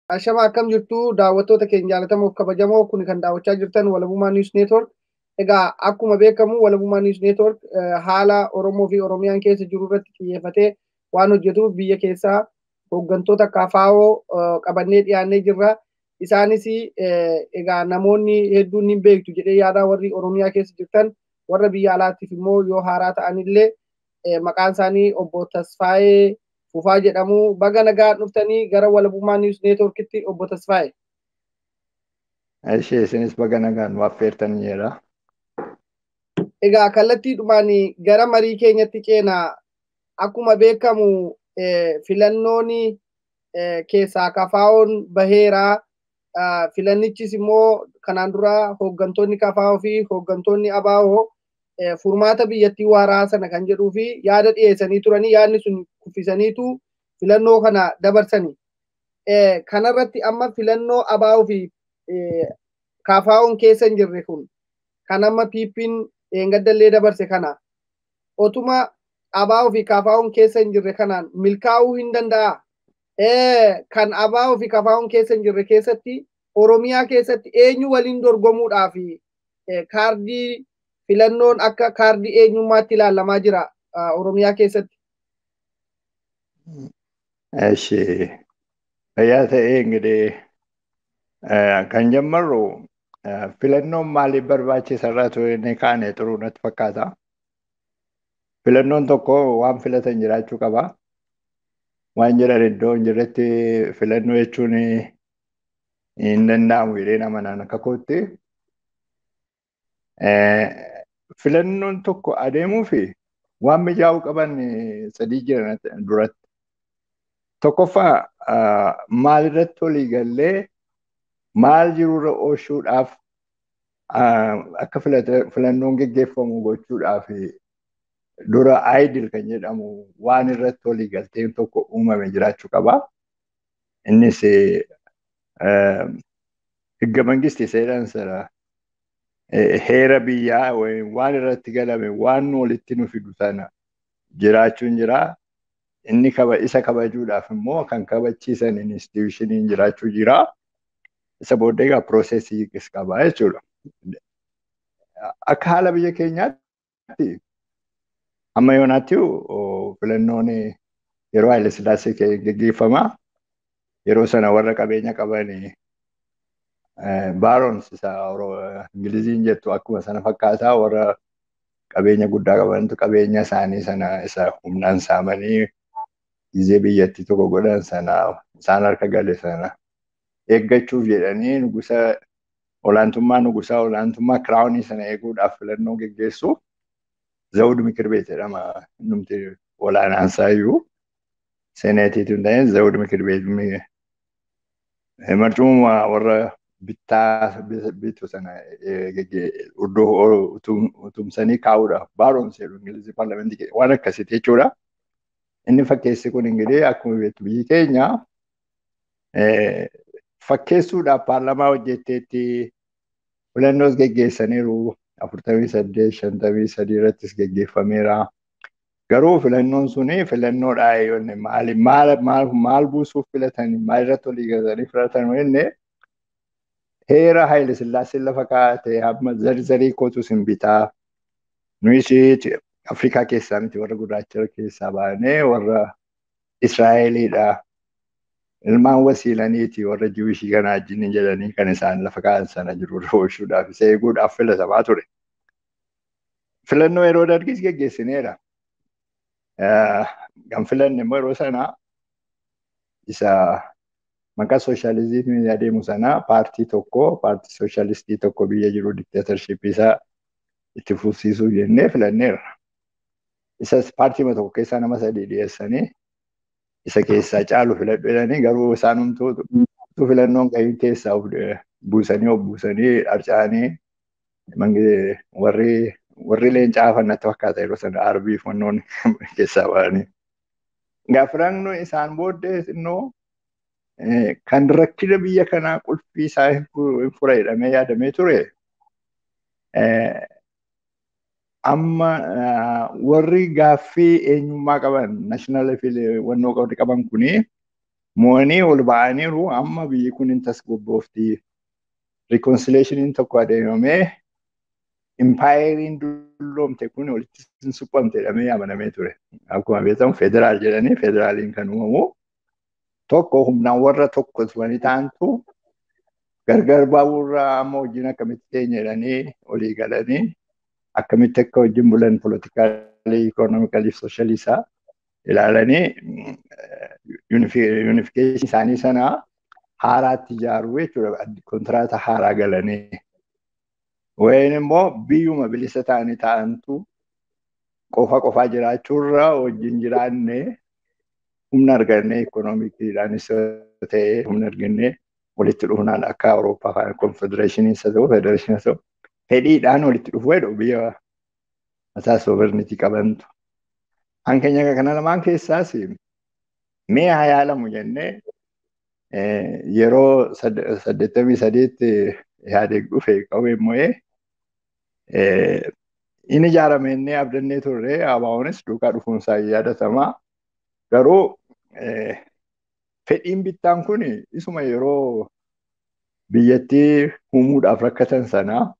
Ashama akkam jirtu daawwattoota keenya jaalatamoo kabajamoo kun kan daawwachaa jirtan Walabummaa News Network. Egaa akkuma beekamu Walabummaa News Network haala Oromoo fi Oromiyaan keessa jiru irratti xiyyeeffatee waan hojjetuuf biyya keessaa hooggantoota KFO qabannee dhiyaannee jirra. Isaanis egaa namoonni hedduun ni beektu jedhee yaada warri Oromiyaa keessa jirtan warra biyya alaatiif immoo yoo haaraa ta'anillee maqaan isaanii obbo Tasfaayee Fufaa jedhamu. Baga nagaa dhuftanii gara Walabummaa News Networkitti obbo Tasfaayee. Ishee isinis baga nagaan nu affeertaniidha. Egaa kallattiidhumaan gara marii keenyatti ceenaa. Akkuma beekamu filannoon keessaa KFO'n baheera. Filannichis immoo kanaan dura hooggantoonni KFO fi hooggantoonni ABO furmaata biyyattii waaraa sana kan jedhuu fi yaada dhiyeessanii turanii yaadni sun kuffisaniitu filannoo kana dabarsanii. Kanarratti amma filannoo ABO fi KFO'n keessa hin jirre kun kan amma PP'n eengaddallee dabarse kana otuma ABO fi KFO'n keessa hin jirre kanaan milkaa'uu hin danda'a. Kan ABO fi KFO'n keessa hin jirre keessatti Oromiyaa keessatti eenyu waliin dorgomuudhaaf kaardii filannoon akka kaardii eenyummaatti ilaalamaa jira Oromiyaa keessatti? እሺ fayyaa ta'ee እንግዲህ kan ጀመሩ filannoon maaliif barbaachisa irraa ture inni kaane xuruu natti fakkaata. Filannoon tokko waan filatan jiraachuu qaba. Waan jiran iddoo hin jirretti filannoo jechuun hin danda'amu jedheen amanaan akka kootti. Filannoon tokko adeemuu fi waan mijaa'uu qaban sadii jiran duratti. Tokkoffaa, maalirratti walii gallee maal jirurra oolchuudhaaf akka filannoon geggeeffamu gochuudhaaf dura ideal kan jedhamu waan irratti walii galteen tokko uumame jiraachuu qaba. Innis ህገ መንግስት seeraan sana heera biyyaa waan irratti galame, waan walitti nu fidu sana jiraachuun jira. Inni isa kabajuudhaaf immoo kan kabachiisan institutioniin jiraachuu jira. Isa booddee egaa processii qaba jechuudha. Akka haala biyya keenyaatti amma yoonaatti filannoon yeroo Haile Sillaasee geggeeffama. Yeroo sana warra qabeenya qaban, barons isa Ingiliziin jettu akkuma sana fakkaataa, warra qabeenya guddaa qabantu qabeenya isaanii sana isa humnaan saamanii gizee biyyattii tokko godhan sana isaan harka gale sana eeggachuuf jedhanii nugusa, olaantummaa nugusaa, olaantummaa crownii sana eeguudhaaf filannoo geggeessu. ዘውድ ምክር ቤት jedhama numti olaanaan isaayyuu seeneetiitu hin ta'in ዘውድ ምክር ቤት marcuma warra bittaa bitu sana iddoo utumsanii kaa'uudhaaf barons jedhu Ingilizii paarlamentii waan akkasiiti jechuudha. Inni fakkeessi kun ingirii akkuma beektu biyyi keenya fakkeessuudhaaf paarlamaa hojjetteetti, filannoos geggeessaniiru, 48, 53 irrattis geggeeffameera. Garuu filannoon suni filannoodha yoonne maali maal maal maal buusuuf filatanii, maal irratti walii galanii filatan jenne, heera Haayile Sillaaseen lafa kaa'ate hamma zarzarii kootu sin bitaa, nuyis Afrikaa keessaa miti, warra gurraacha keessaa baanee warra Israa'eliidha. Ilmaan wasiilaniiti warra Jewishii kana wajjin jedhanii kan isaan lafa kaa'an sana jiru irra oolchuudhaaf isa eeguudhaaf filatamaa ture. Filannoo yeroo dargis geggeessineera. Kan filanne immoo yeroo sana isa maqaa sooshaalizimii adeemu sana paartii tokko, paartii sooshaalistii tokko biyya jiru dictatorshipii isaa itti fufsiisuu jennee filanneerra. Isas paartii tokko keessaa nama sadii dhiyeessanii isa keessaa caalu filadhu jedhanii, garuu isaanumtuu filannoon qayyuu keessaa of buusanii of buusanii harca'anii warri leencaa hafan natti fakkaata yeroo sana arbii fannoon keessaa ba'anii. Gaafirannoo isaan booddee immoo kan rakkina biyya kanaa qulfii isaa hin fura jedhamee yaadamee ture. Amma warri gaaffii eenyummaa qaban, national wannoo qaban kuni mo'anii ol ba'aniiru, amma biyyi kun hin tasgabboofti. Reconciliationiin tokko adeemamee impaayeriin dulloomte kun walitti hin suphamte jedhamee amanamee ture. Akkuma beekamu federaal jedhanii federaaliin kan uumamu tokko humnaan warra tokko turanii ta'antu gargar ba'uurraa amma wajjin akkamitti teenya jedhanii olii galanii akkamitti akka wajjin bulan politically, economically, socially isaa ilaalanii unificationii isaanii sana haaraatti ijaaruu jechuudha, kontiraata haaraa galanii. Wayin immoo biyyuma bilisa ta'anii ta'antu qofa qofaa jiraachuurra wajjin jiraanne humna arganne, economiciidhaanis ta'ee humna arganne walitti dhufnaan akka Awurooppaa faana confederationii isa ta'u federationii isa ta'u fedhiidhaan walitti dhufuu jedhu biyya mataa sovereignty qabantu. An keenya kana lamaan keessaas mee haa yaalamu jennee yeroo 83tti Ihaadeeg dhufe qawwee mo'ee inni ijaarame innee abdannee turre, ABOnis duukaa dhufuun isaa yaadatama. Garuu fedhiin bittaan kun isuma yeroo Biyyattii uumuudhaaf rakkatan sana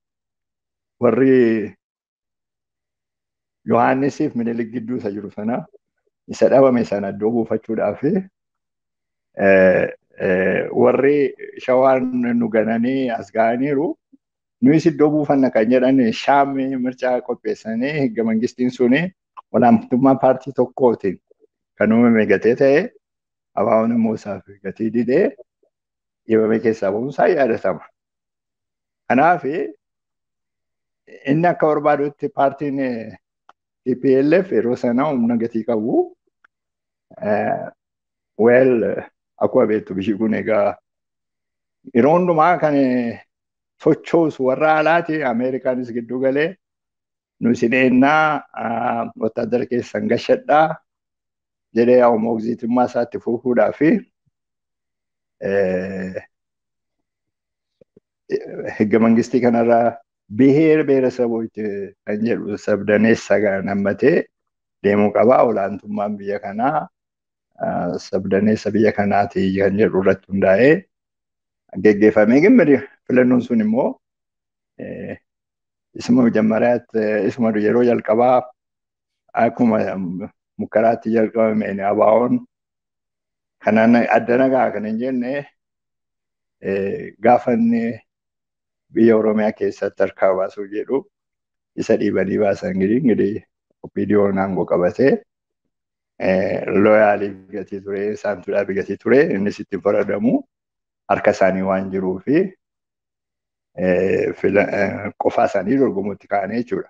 warri Yohaannisiif Minilik gidduu isa jiru sana isa dhabame sana iddoo buufachuudhaaf warri Shawaan nu gananii as ga'aniiru. Nuyis iddoo buufanna kan jedhan shaamii mircaa qopheessanii higga mangistiin suni olaantummaa paartii tokkootiin kan uumame gatee ta'e ABO'n immoo isaaf gatii didee dhiibame keessaa ba'uunsaa yaadatama. Kanaaf inni akka barbaadutti paartiin TPLF yeroo sana humna gatii qabu. Well, akkuma beektu biyyi kun egaa yeroo hundumaa kan sochoosu warra alaati. Ameerikaanis gidduu galee nu isin eennaa wattaadara keessan gashadhaa jedhee moogziitummaa isaatti fufuudhaa fi higga mangistii kanarraa biheer ብሔረሰቦች kan jedhu sabdaneessa kan hammatee deemuu qaba. Olaantummaan biyya kanaa sabdaneessa biyya kanaati kan jedhu irratti hundaa'ee geggeeffamee gimmiri filannoon sun immoo isuma መጀመሪያት isuma yeroo jalqabaa akkuma mukkaraatti jalqabameen ABO'n kanaan adda nagaa kan hin jenne gaafa inni biyya Oromiyaa keessatti harkaa baasuu jedhu isa dhiibanii baasan. Ingirii OPDO'n aangoo qabatee looyaalii gatii ture, isaantu dhaabii gatii ture, innis ittiin faradamu harka isaanii waan jiruu fi qofaa isaanii dorgomuutti ka'anii jechuudha.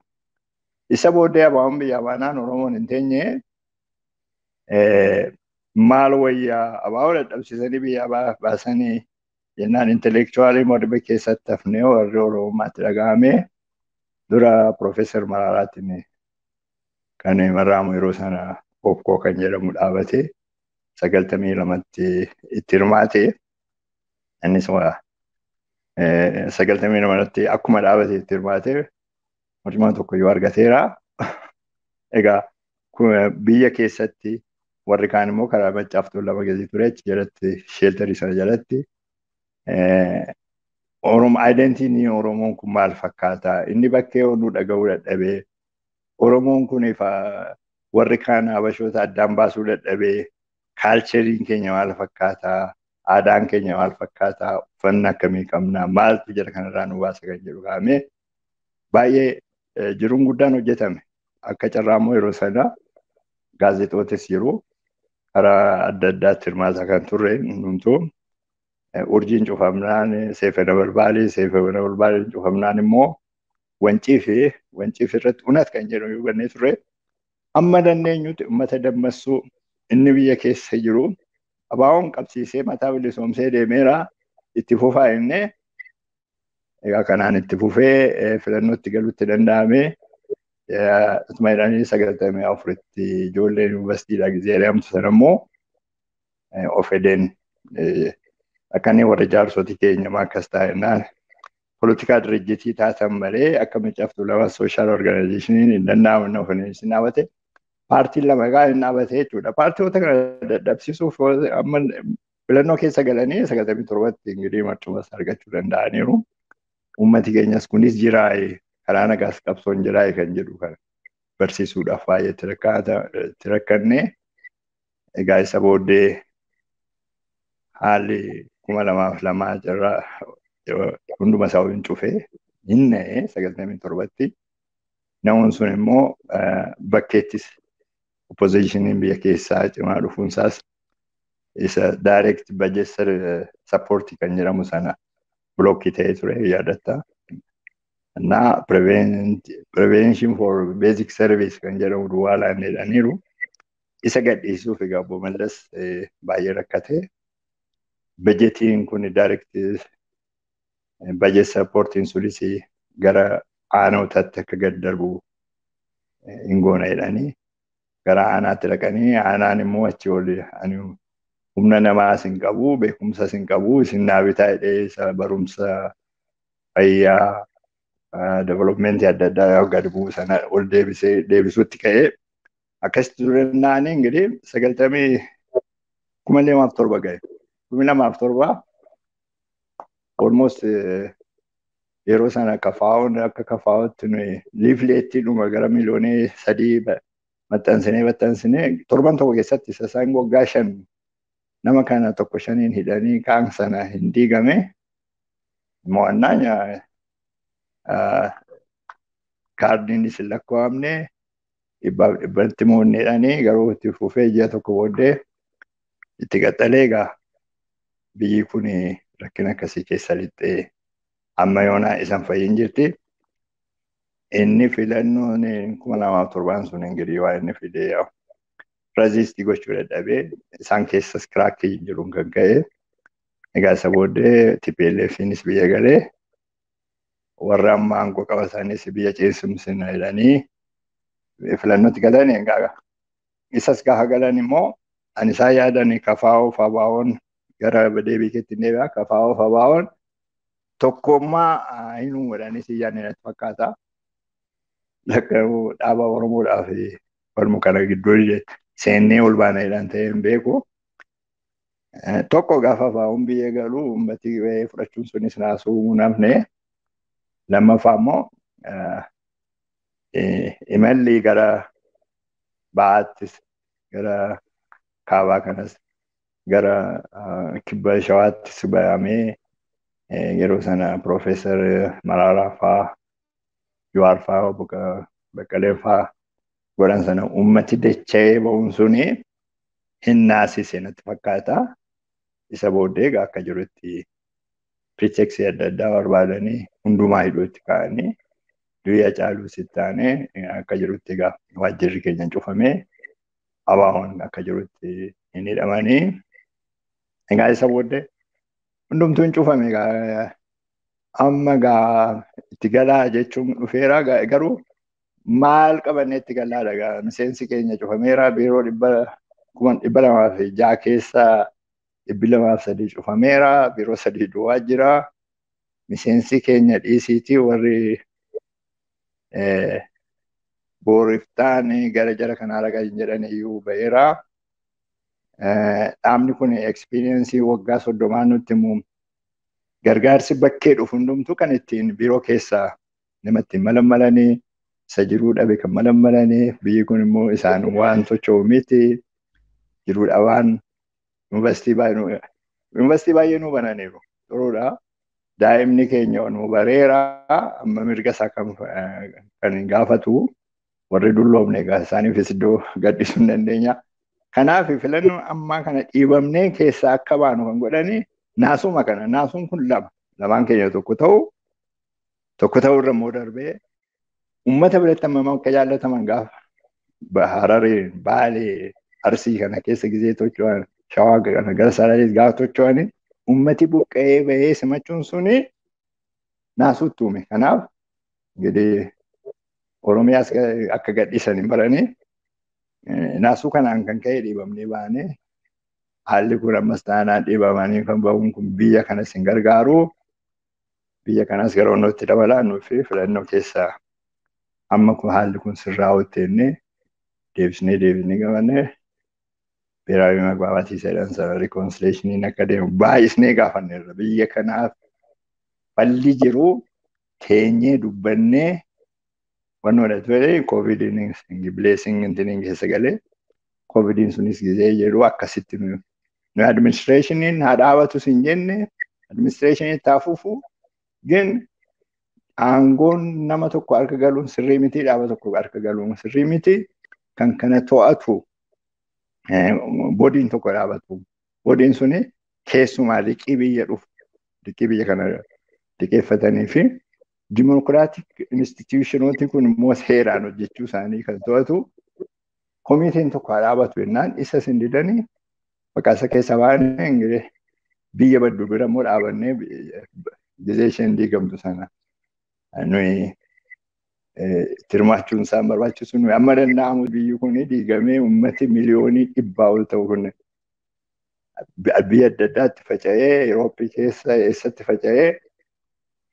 Isa booddee ABO'n biyya baanaan Oromoon hin teenye maal wayyaa ABO dadhabsiisanii biyya baasanii jennaan intelektuwaalii morma keessatti hafnee warri Oromummaatti dhaga'ame dura Profeesar Maraaraatiin kan marraamu yeroo sana Okkoo kan jedhamu dhaabate 92tti itti hirmaate. Innis 92tti akkuma dhaabate itti hirmaate mormaa tokko yoo argateera. Egaa biyya keessatti warri kaan immoo karaa Maccaaftuu lama gadi ture achi jalatti sheeltarii sana jalatti Oromo identiitiin Oromoon kun maal fakkaata? Inni bakkee nu dhaga'uu dadhabee Oromoon kun warri kaan Habashoota addaan baasuu dadhabee kaalcheriin keenya maal fakkaata? Aadaan keenya maal fakkaata? Uffanna akkamii qabna? Maaltu jara kanarraa nu baasa kan jedhu kaa'amee baay'ee jiruun guddaan hojjetame. Akka carraa immoo yeroo sana gaazexootis jiru karaa adda addaatti hirmaataa kan turre hundumtuu urjiin cufamnaan seefana balbaalii seefana balbaaliin cufamnaan immoo wancii fi wanciif irratti unat kan jedhu yoo bannee turre amma dandeenyutti uummata dammassuu inni biyya keessa jiru ABO'n qabsiisee mataa bilisoomsee deemeera itti fufaa innee egaa kanaan itti fufee filannootti galuutti danda'ame. Utuma jedhanii 94tti ijoolleen yuunivarsiitiidhaa gizee ari'amtu sana immoo of edeen akkanii warra jaarsoti keenya akkas taa'ennaan polotikaa dirjijjiitii taatan malee akka Maccaaftuu lama sooshaal orgaanayizeeshiniin hin danda'amu of hin dhaabate. Paartiin lama egaa hin dhaabate jechuudha. Paartiiwwan kana dadhabsiisuuf amma filannoo keessa galanii 97tti ingirii marcumas argachuu danda'aniiru. Uummati keenyas kunis jiraa'e karaa nagaas qabsoon jiraa'e kan jedhu kana barsiisuudhaaf baay'ee itti rakkanne. Egaa isa booddee haalli 2002 jirra hunduma isaa waliin cufee hin na'e 97tti. Namoonni sun immoo bakkeettis oppoziishiniin biyya keessaa cimaa dhufuunsaas isa direct budget support kan jedhamu sana blockii ta'ee ture yaadatta. Na prevention for basic service kan jedhamu duwwaa laannee jedhaniiru. Isa gadhiisuuf egaa Obbo Mallas baay'ee rakkate. Bajetiin kun direct budget supportiin sunis gara aanotaatti akka gad darbu hin goona jedhanii gara aanaatti dhaqanii aanaan immoo achi ol ani humna namaas hin qabu beekumsas hin qabu isin naa bitaa jedhee isa barumsa fayyaa developmentii adda addaa gad bu'u sana ol deebisee deebisuutti ka'ee akkasitti turennaan ingirii 90 2007 ga'e. 2007 Almost yeroo sana kafaa'oon akka kafaa'ootti nuyi liifleetti dhuma gara miliyoonii 3 maxxansinee torban tokko keessatti isa isaan waggaa 5 nama kana tokko shaniin hidhanii kaan sana hin diigame. Mo'annaa kaardiinis hin lakkaa'amne, dhibbaaf dhibbatti mo'anneedhaanii. Garuu itti fufee ji'a tokko booddee itti qaxxalee. Egaa biyyi kun rakkina akkasii keessa lixxee amma yoonaa isan fayyin jirti. Inni filannoon 2007n sun ingirii waa inni fidee resist gochuu dadhabee, isaan keessas crack jiruun kan ka'e. Egaa isa booddee TPLFinis biyya galee, warra amma aangoo qabatanis biyya ceesumsina jedhanii filannootti galan. Egaa isas gaafa galan immoo ani isaan yaadan kafaa'oo fabaa'oon gara deebii keetti hin deebi'a, kafaa'oo fabaa'oon tokkummaa hin uumuudhaanis yaadne natti fakkaata. Dhaaba Oromoodhaaf falmu kana gidduu seennee ol baana jedhan ta'ee hin beeku. Tokko, gaafa faa'uun biyya galuu uummati fudhachuun sunis naasuu namne. Lammaffaa immoo imalli gara ba'aattis, gara kaabaa kanas, gara kibba shawaattis bayamee, yeroo sana Piroofeesar Maraaraa faa, Jawaar faa, obbo Baqqalee faa godhan sana uummati dacha'ee ba'uun suni hin naasise natti fakkaata. Isa booddee egaa akka jirutti pretext adda addaa barbaadanii hundumaa hidhootti kaa'anii, du'i Hacaaluu sitti aanee akka jirutti egaa waajjirri keenya cufamee, abaawoon akka jirutti hin hidhamanii. Egaa isa booddee hundumtuu hin cufame. Egaa amma egaa itti galaa jechuun dhufeera, garuu maal qabannee itti galaadha? Egaa miseensi keenya cufameera, biiroo 206 keessaa 203 cufameera, biiroo sadii duwwaa jira. Miseensi keenya dhiisiitii warri booriftaan gara jara kanaa dhaqan jedhan iyyuu ba'eera. Dhaabni kun experience waggaa 30 nutti himu, gargaarsi bakkee dhufu hundumtuu kan ittiin biiroo keessaa nama ittiin malammalanii, isa jiruu dhabe kan malammalanii. Biyyi kun immoo isaan waan socho'u miti. Jiruu dhabaan yuunivarsiitii baay'ee nu bananiiru turuudha. Daa'imni keenya nu bareera, amma mirga isaa kan gaafatu. Warri dulloomne egaa isaaniifis iddoo gadhiisuu hin dandeenya. Kanaaf filannoon ammaa kana dhiibamnee keessaa akka baanu kan godhani naasuma kana. Naasuun kun lama lamaan keenya tokko ta'u, tokko ta'u irra immoo darbee uummata biratti hammam akka jaallataman gaafa Hararee, Baalee, Arsii kana keessa gizee tocho'an, Shawaa kana gara Salaalees gaafa tocho'an, uummati buqqa'ee bahee simachuun suni naasuutti uume. Kanaaf ingirii Oromiyaas akka gadhiisan hin baranii, naasuu kanaan kan ka'e dhiibamnee baanee. Haalli kun ammas taanaan dhiibamanii kan bahuun kun biyya kanas hin gargaaru. Biyya kanas gara onnootti dabalaa nufi filannoo keessaa amma kun haalli kun sirraa'utti jennee deebisnee qabannee ብሔራዊ መግባባት jedhan sana reconciliationiin akka deemu baay'isnee gaafanneerra. Biyya kanaaf falli jiru teenyee dubbannee wannoodha ture. Koovidiin blessing intiniin keessa galee, koovidiin sunis gizee jedhu akkasitti nu administrationiin haa dhaabatus hin jenne, administrationiin taafuufu gin aangoon nama tokko harka galuun sirrii miti, dhaaba tokko harka galuun sirrii miti, kan kana to'atu boodiin tokko dhaabatu. Boodiin suni keessumaa liqii biyya dhufu, liqii biyya kana liqeeffatanii fi democratic institutionooti kun immoo seeraan hojjechuu isaanii kan to'atu komiteen tokko haa dhaabatu jennaan isa sin didanii maqaa isa keessa baanee, biyya baddu bira immoo dhaabannee gizee isheen diigamtu sana nuyi hirmaachuun isaan barbaachisu. Nuyi amma danda'amu biyyi kun diigamee uummati miliyoonii 100 ol ta'u kun biyya adda addaatti faca'ee, Yurooppii keessa eessatti faca'ee,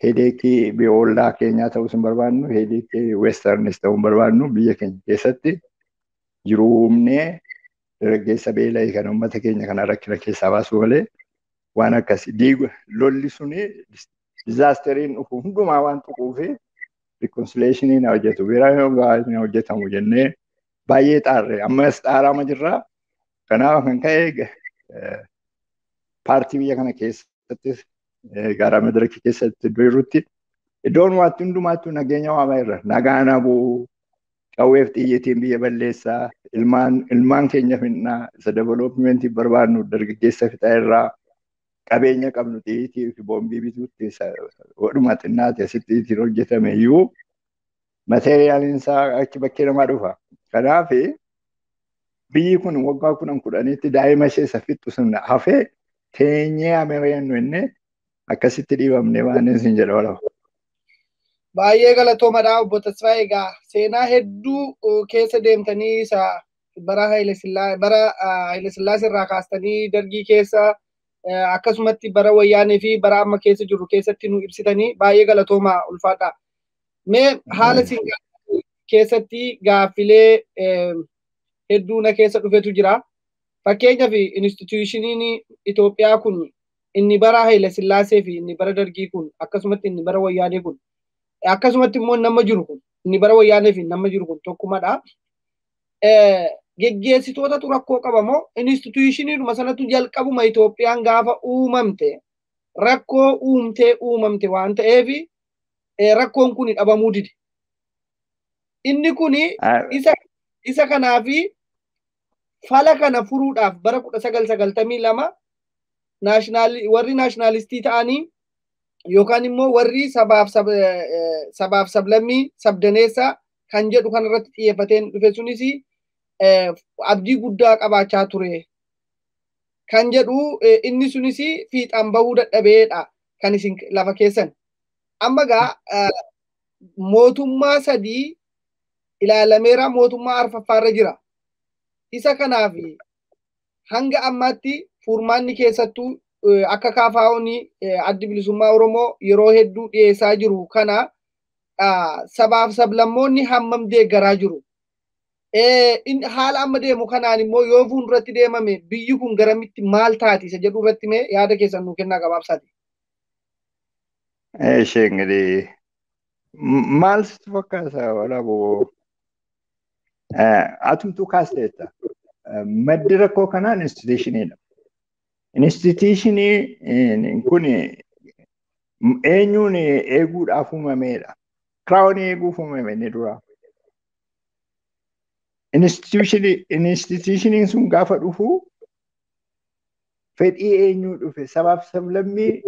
headache biyya ollaa keenyaa ta'uu hin barbaannu, headache westernis ta'uu hin barbaannu. Biyya keenya keessatti jiruu uumnee dargaggeessa beela'e kan uummata keenya kana rakkina keessaa baasuu malee Waan akkasii diigu lolli suni dizaasteriin dhufu hundumaa waan tuquufi rikoonsileeshiniin hojjetu biiraan hojjetamu jennee baay'ee xaarre ammas xaarama jirra. Kanaaf kan ka'e paartii biyya kana keessattis gara madaraka keessatti iddoo jirutti iddoon waatti hundumaattuu nageenya waamaa irra nagaan habuu qawweef xiyyeetiin biyya balleessaa ilmaan keenya finnaa isa developmentii barbaadnu dargaggeessa fixaa irraa qabeenya qabnu xiyyiitii fi boombii bituutti godhuma xinnaati asitti ittiin hojjetame iyyuu mateeriyaaliin isaa achi bakkee namaa dhufa. Kanaaf biyyi kun waggaa kudhan kudhanitti daa'ima ishee isa fixxu sun hafee teenyee amereennu inni akkasitti dhiibamnee waan isin jedha walafa. Baay'ee galatoomadha obbo Tasfaayee. Egaa seenaa hedduu keessa deemtanii isa bara Haayilesillaasee irraa kaastanii dargii keessa akkasumatti bara wayyaanee fi bara amma keessa jirru keessatti nu ibsitanii baay'ee galatooma ulfaadha. Mee haala isin keessatti gaaffilee hedduu na keessa dhufetu jira. Fakkeenyaaf instituushiniin Itoophiyaa kun inni bara Haayilesillaasee fi inni bara dargii kun akkasumatti inni bara wayyaanee kun akkasumatti immoo nama jiru kun inni bara wayyaanee fi nama jiru kun tokkumadha. Geggeessitootatu rakkoo qaba moo instituushiniidhuma sanatu jalqabuma Itoophiyaan gaafa uumamte rakkoo uumtee uumamte waan ta'eef rakkoon kun dhabamuu dide. Inni kun isa kanaafi fala kana furuudhaaf bara 1992 warri naashinaalistii ta'anii yookaan immoo warri sabaaf sablammii sabdaneessa kan jedhu kanarratti xiyyeeffateen dhufe sunis abdii guddaa qabaachaa ture kan jedhu inni sunis fiixaan bahuu dadhabeedha kan isin lafa keessan. Amma gaa mootummaa sadii ilaalameera mootummaa arfaffaarra jira. Isa kanaaf hanga ammaatti furmaanni keessattuu akka KFO'n addi bilisummaa Oromoo yeroo hedduu dhiyeessaa jiru kana sabaaf sablammoonni hammam deeggaraa jiru. Haala amma deemu kanaan immoo yoo fuulduratti deemame biyyi kun garamitti maal taati isa jedhu irratti mee yaada keessan nuu kennaa gabaabsaati. Ishee ingirii maal sitti fakkaata walaaboo atumtuu kaasteetta. Maddi rakkoo kanaa instituutioniidha. Instituutioniin kun eenyuun eeguudhaaf uumameedha. Kiraawunii eeguuf uumame inni dura. Instituutioniin sun gaafa dhufu fedhii eenyuu dhufe sabaaf sablammii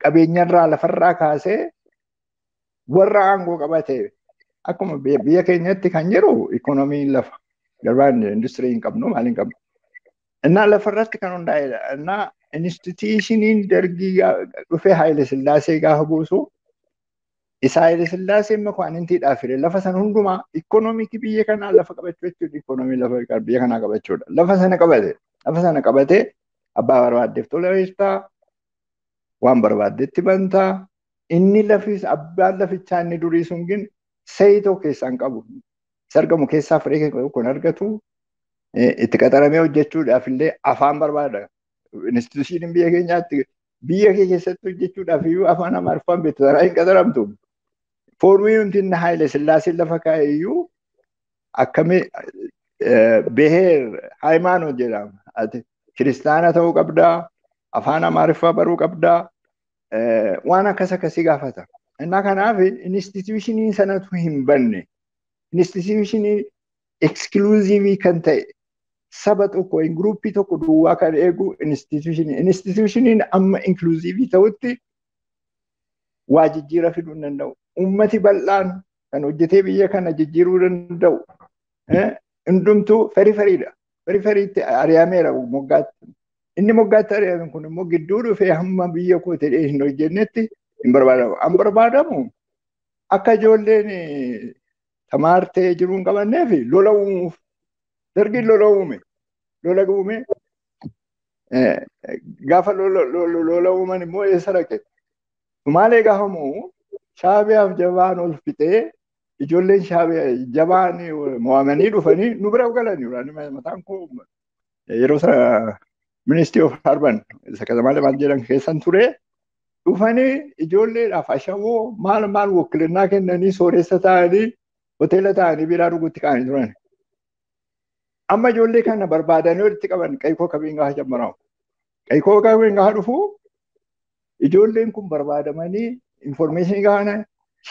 qabeenyarraa lafarraa kaasee warra aangoo qabate akkuma biyya keenyatti kan jiru ikoonomiin lafa garbaan industirii hin qabnu maal hin qabnu. Innaa lafarratti kan hundaa'edha. Innaa instituutioniin dargii dhufee Haayile Sillaasee gaafa buusu isa Haayile Sillaasee makwaanintiidhaaf fide lafa sana hundumaa ikoonomikii biyya kanaa lafa qabachuu jechuudha. Ikoonomii lafa biyya kanaa qabachuudha. Lafa sana qabate. Lafa sana qabatee abbaa barbaaddeef tola jirtaa waan barbaaddetti bantaa inni lafis abbaan lafichaa inni durii sun gin sayitoo keessaa hin qabu. Isa argamu keessaa firee kun argatu itti qaxaramee hojjechuudhaaf illee afaan barbaada. Instituutioniin biyya keenyaatti biyya kee keessatti hojjechuudhaaf iyyuu afaan Amaariffaan beektu taraa hin qaxaramtu. Foormii nuti inni Haayile Sillaaseen lafa kaa'e iyyuu akkami beheer haayimaanoot jedhama. Ati kiristaana ta'uu qabdaa, afaan Amaariffaa baruu qabdaa, waan akkas akkasii gaafata. Innaa kanaaf instituutioniin sanatu hin banne. Instituutionii ekskluziivii kan ta'e saba tokko guruppii tokko duwwaa kan eegu instituutionii. Instituutioniin amma inkluziivii ta'utti waa jijjiira fiduu hin danda'u. Uummati bal'aan kan hojjetee biyya kana jijjiiruu danda'u hundumtuu feriferiidha. Feriferiitti ari'ameera moggaatti. Inni moggaatti ari'ame kun immoo gidduu dhufee hamma biyya koo ta'ee hin hojjennetti hin barbaadamu. An barbaadamu akka ijoolleen tamaartee jiruu hin qabanneef lola uumuuf. Dargiin lola uume. Lola uume. Gaafa lola uuman immoo eessa dhaqe? Sumaalee gaafa mo'u Shaabiyaaf jabaan ol fixee ijoolleen shaabiyaa jabaan mo'amanii dhufanii nu bira galanii mataan koo yeroo sana Ministry of Urban isa katamaa lamaan jedhan keessan ture. Dhufanii ijoolleedhaaf ashaboo maal maal wakkilinnaa kennanii sooressa ta'anii hoteela ta'anii biraa dhuguutti ka'anii turan. Amma ijoollee kana barbaadanii walitti qaban qaykoo kabiin gaafa jammaramu. Qaykoo kabiin gaafa dhufu ijoolleen kun barbaadamanii informeeshinii gaafa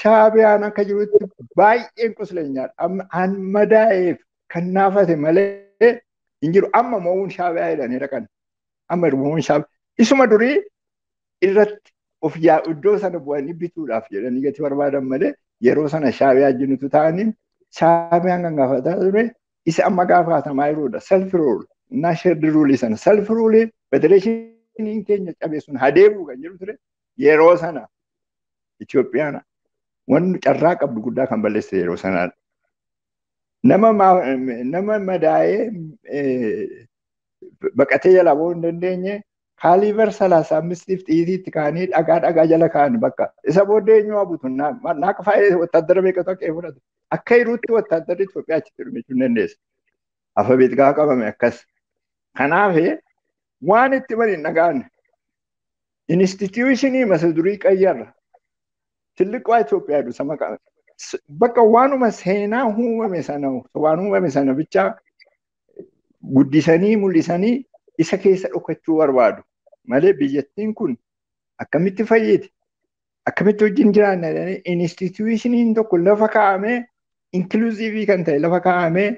Shaabiyaan akka jirutti baay'een qusleenyaadha. An madaa'eef kan naafate malee hin jiru. Amma moo'uun Shaabiyaa jedhanii dhaqan. Amma moo'uun Shaabiyaa. Isuma durii irratti of yaa iddoo sana bu'anii bituudhaaf jedhanii gati barbaadan malee yeroo sana Shaabiyaa jirutu ta'anii Shaabiyaan kan gaafataa ture isa amma gaafatamaa jirudha. Self rule እና shared rule sana self rule federeeshiniin keenya cabe sun hadeemuu kan jiru ture yeroo sana Itoophiyaan wanni carraa qabdu guddaa kan balleesse yeroo sanaadha. Nama madaa'ee baqatee jalaa bahuu hin dandeenye kaaliibar 35 xiyyiitti kaanii dhagaa dhagaa jala kaa'an bakka. Isa booddee eenyu haa butu naaqa faayee wattaaddara meeqatu akka fudhatu. Akka jirutti wattaaddarri Itoophiyaa achitti dhumechuu hin dandeessa. Afabeet gaafa qabame akkas. Kanaaf waan itti bani hin dhaga'an. Instituushinii masa durii qayyarra. Tilliqaa Itoophiyaa jedhu sama qaba. Bakka waanuma seenaa uumame sana waan uumame sana bichaa guddisanii mul'isanii isa keessa dhokachuu barbaadu. Malee biyyattiin kun akkamitti fayyiti? Akkamitti wajjin jiraanna jedhanii instituushiniin tokko lafa kaa'amee inklusiivii kan ta'e lafa kaa'amee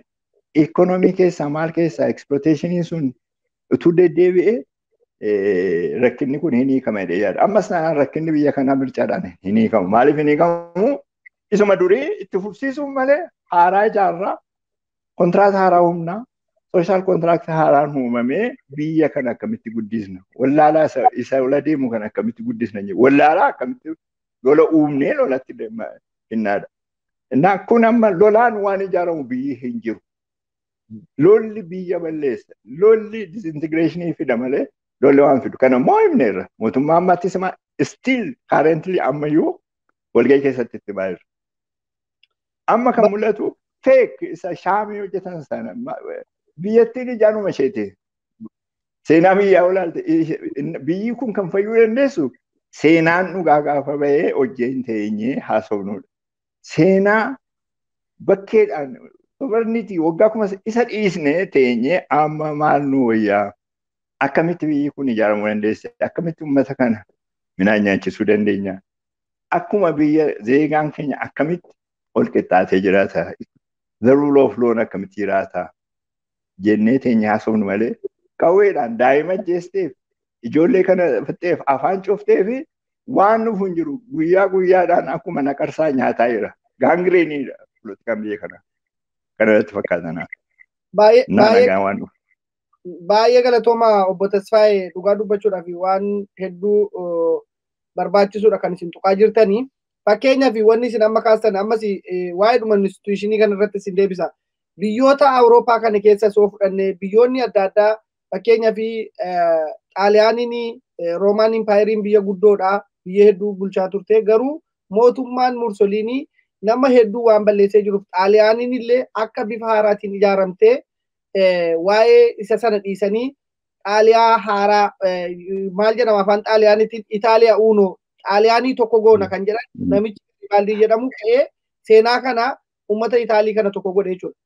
ikoonoomii keessaa maal keessaa eksploiteeshiniin sun utuu deddeebi'ee rakkinni kun hin hiikama jedhee yaada. Ammas taanaan rakkinni biyya kanaa mircaadhaan hin hiikamu. Maaliif hin hiikamu? Isuma durii itti fufsiisuun malee haaraa ijaarraa, kontiraata haaraa humnaa, sooshaal kontiraaktii haaraan uumamee biyya kana akkamitti guddisna? Wallaalaa isa ola deemu kana akkamitti guddisna? Wallaalaa akkamitti lola uumnee lolatti kennaadha. Innaa kun amma lolaan waan ijaaramu biyyi hin jiru. Lolli biyya balleessa. Lolli disintigireeshinii fida malee lolli waan fidu. Kana immoo himneerra. Mootummaa ammaattis still currently ammayyuu walgahii keessatti itti baay'eera. Amma kan mul'atu fake isa shaamii hojjetan sana biyyattiin ijaanuma isheeti. Seenaa biyyaa olaalte biyyi kun kan fayyuu dandeessu seenaan dhugaa gaafa bahee hojjeen teenyee haasofnudha. Seenaa bakkeedhaan sovereignty waggaa kuma isa dhiisnee teenyee amma maal nu wayyaa? Akkamitti biyyi kun ijaaramuu dandeesse? Akkamitti uummata kana midhaan nyaachisuu dandeenya? Akkuma biyya zeegaan keenya akkamitti ol qixxaatee jiraata? The rule of law akkamitti jiraata? Jennee teenyee haasofnu malee qawweedhaan daa'ima ajjeesteef ijoollee kana fixxeef afaan cuftee fi waan dhufu hin jiru guyyaa guyyaadhaan akkuma naqarsaa nyaataa jira. Gaangireeniidha polotikaan biyya kanaa. Kana irratti fakkaatan. Baay'ee galatooma obbo Tasfaayee dhugaa dubbachuudhaaf waan hedduu barbaachisuudha kan isin tuqaa jirtanii. Fakkeenyaaf wanni isin amma kaastan ammas waa'ee dhuma instituushinii kana irratti isin deebisa. Biyyoota Awurooppaa kana keessa soo fudhanne biyyoonni adda addaa fakkeenyaaf Xaaliyaaniin Roomaan Impaayeriin biyya guddoodha. Biyya hedduu bulchaa turte garuu mootummaan Musoliinii nama hedduu waan balleessee jiruuf Xaaliyaaniin illee akka bifa haaraatiin ijaaramtee waa'ee isa sana dhiisanii Xaaliyaa haaraa maal jedhama afaan Xaaliyaaniitiin Itaaliyaa Uno Xaaliyaanii tokko goona kan jedhan namichi Garibaaldii jedhamu ka'ee seenaa kana uummata Itaalii kana tokko godhe jechuudha.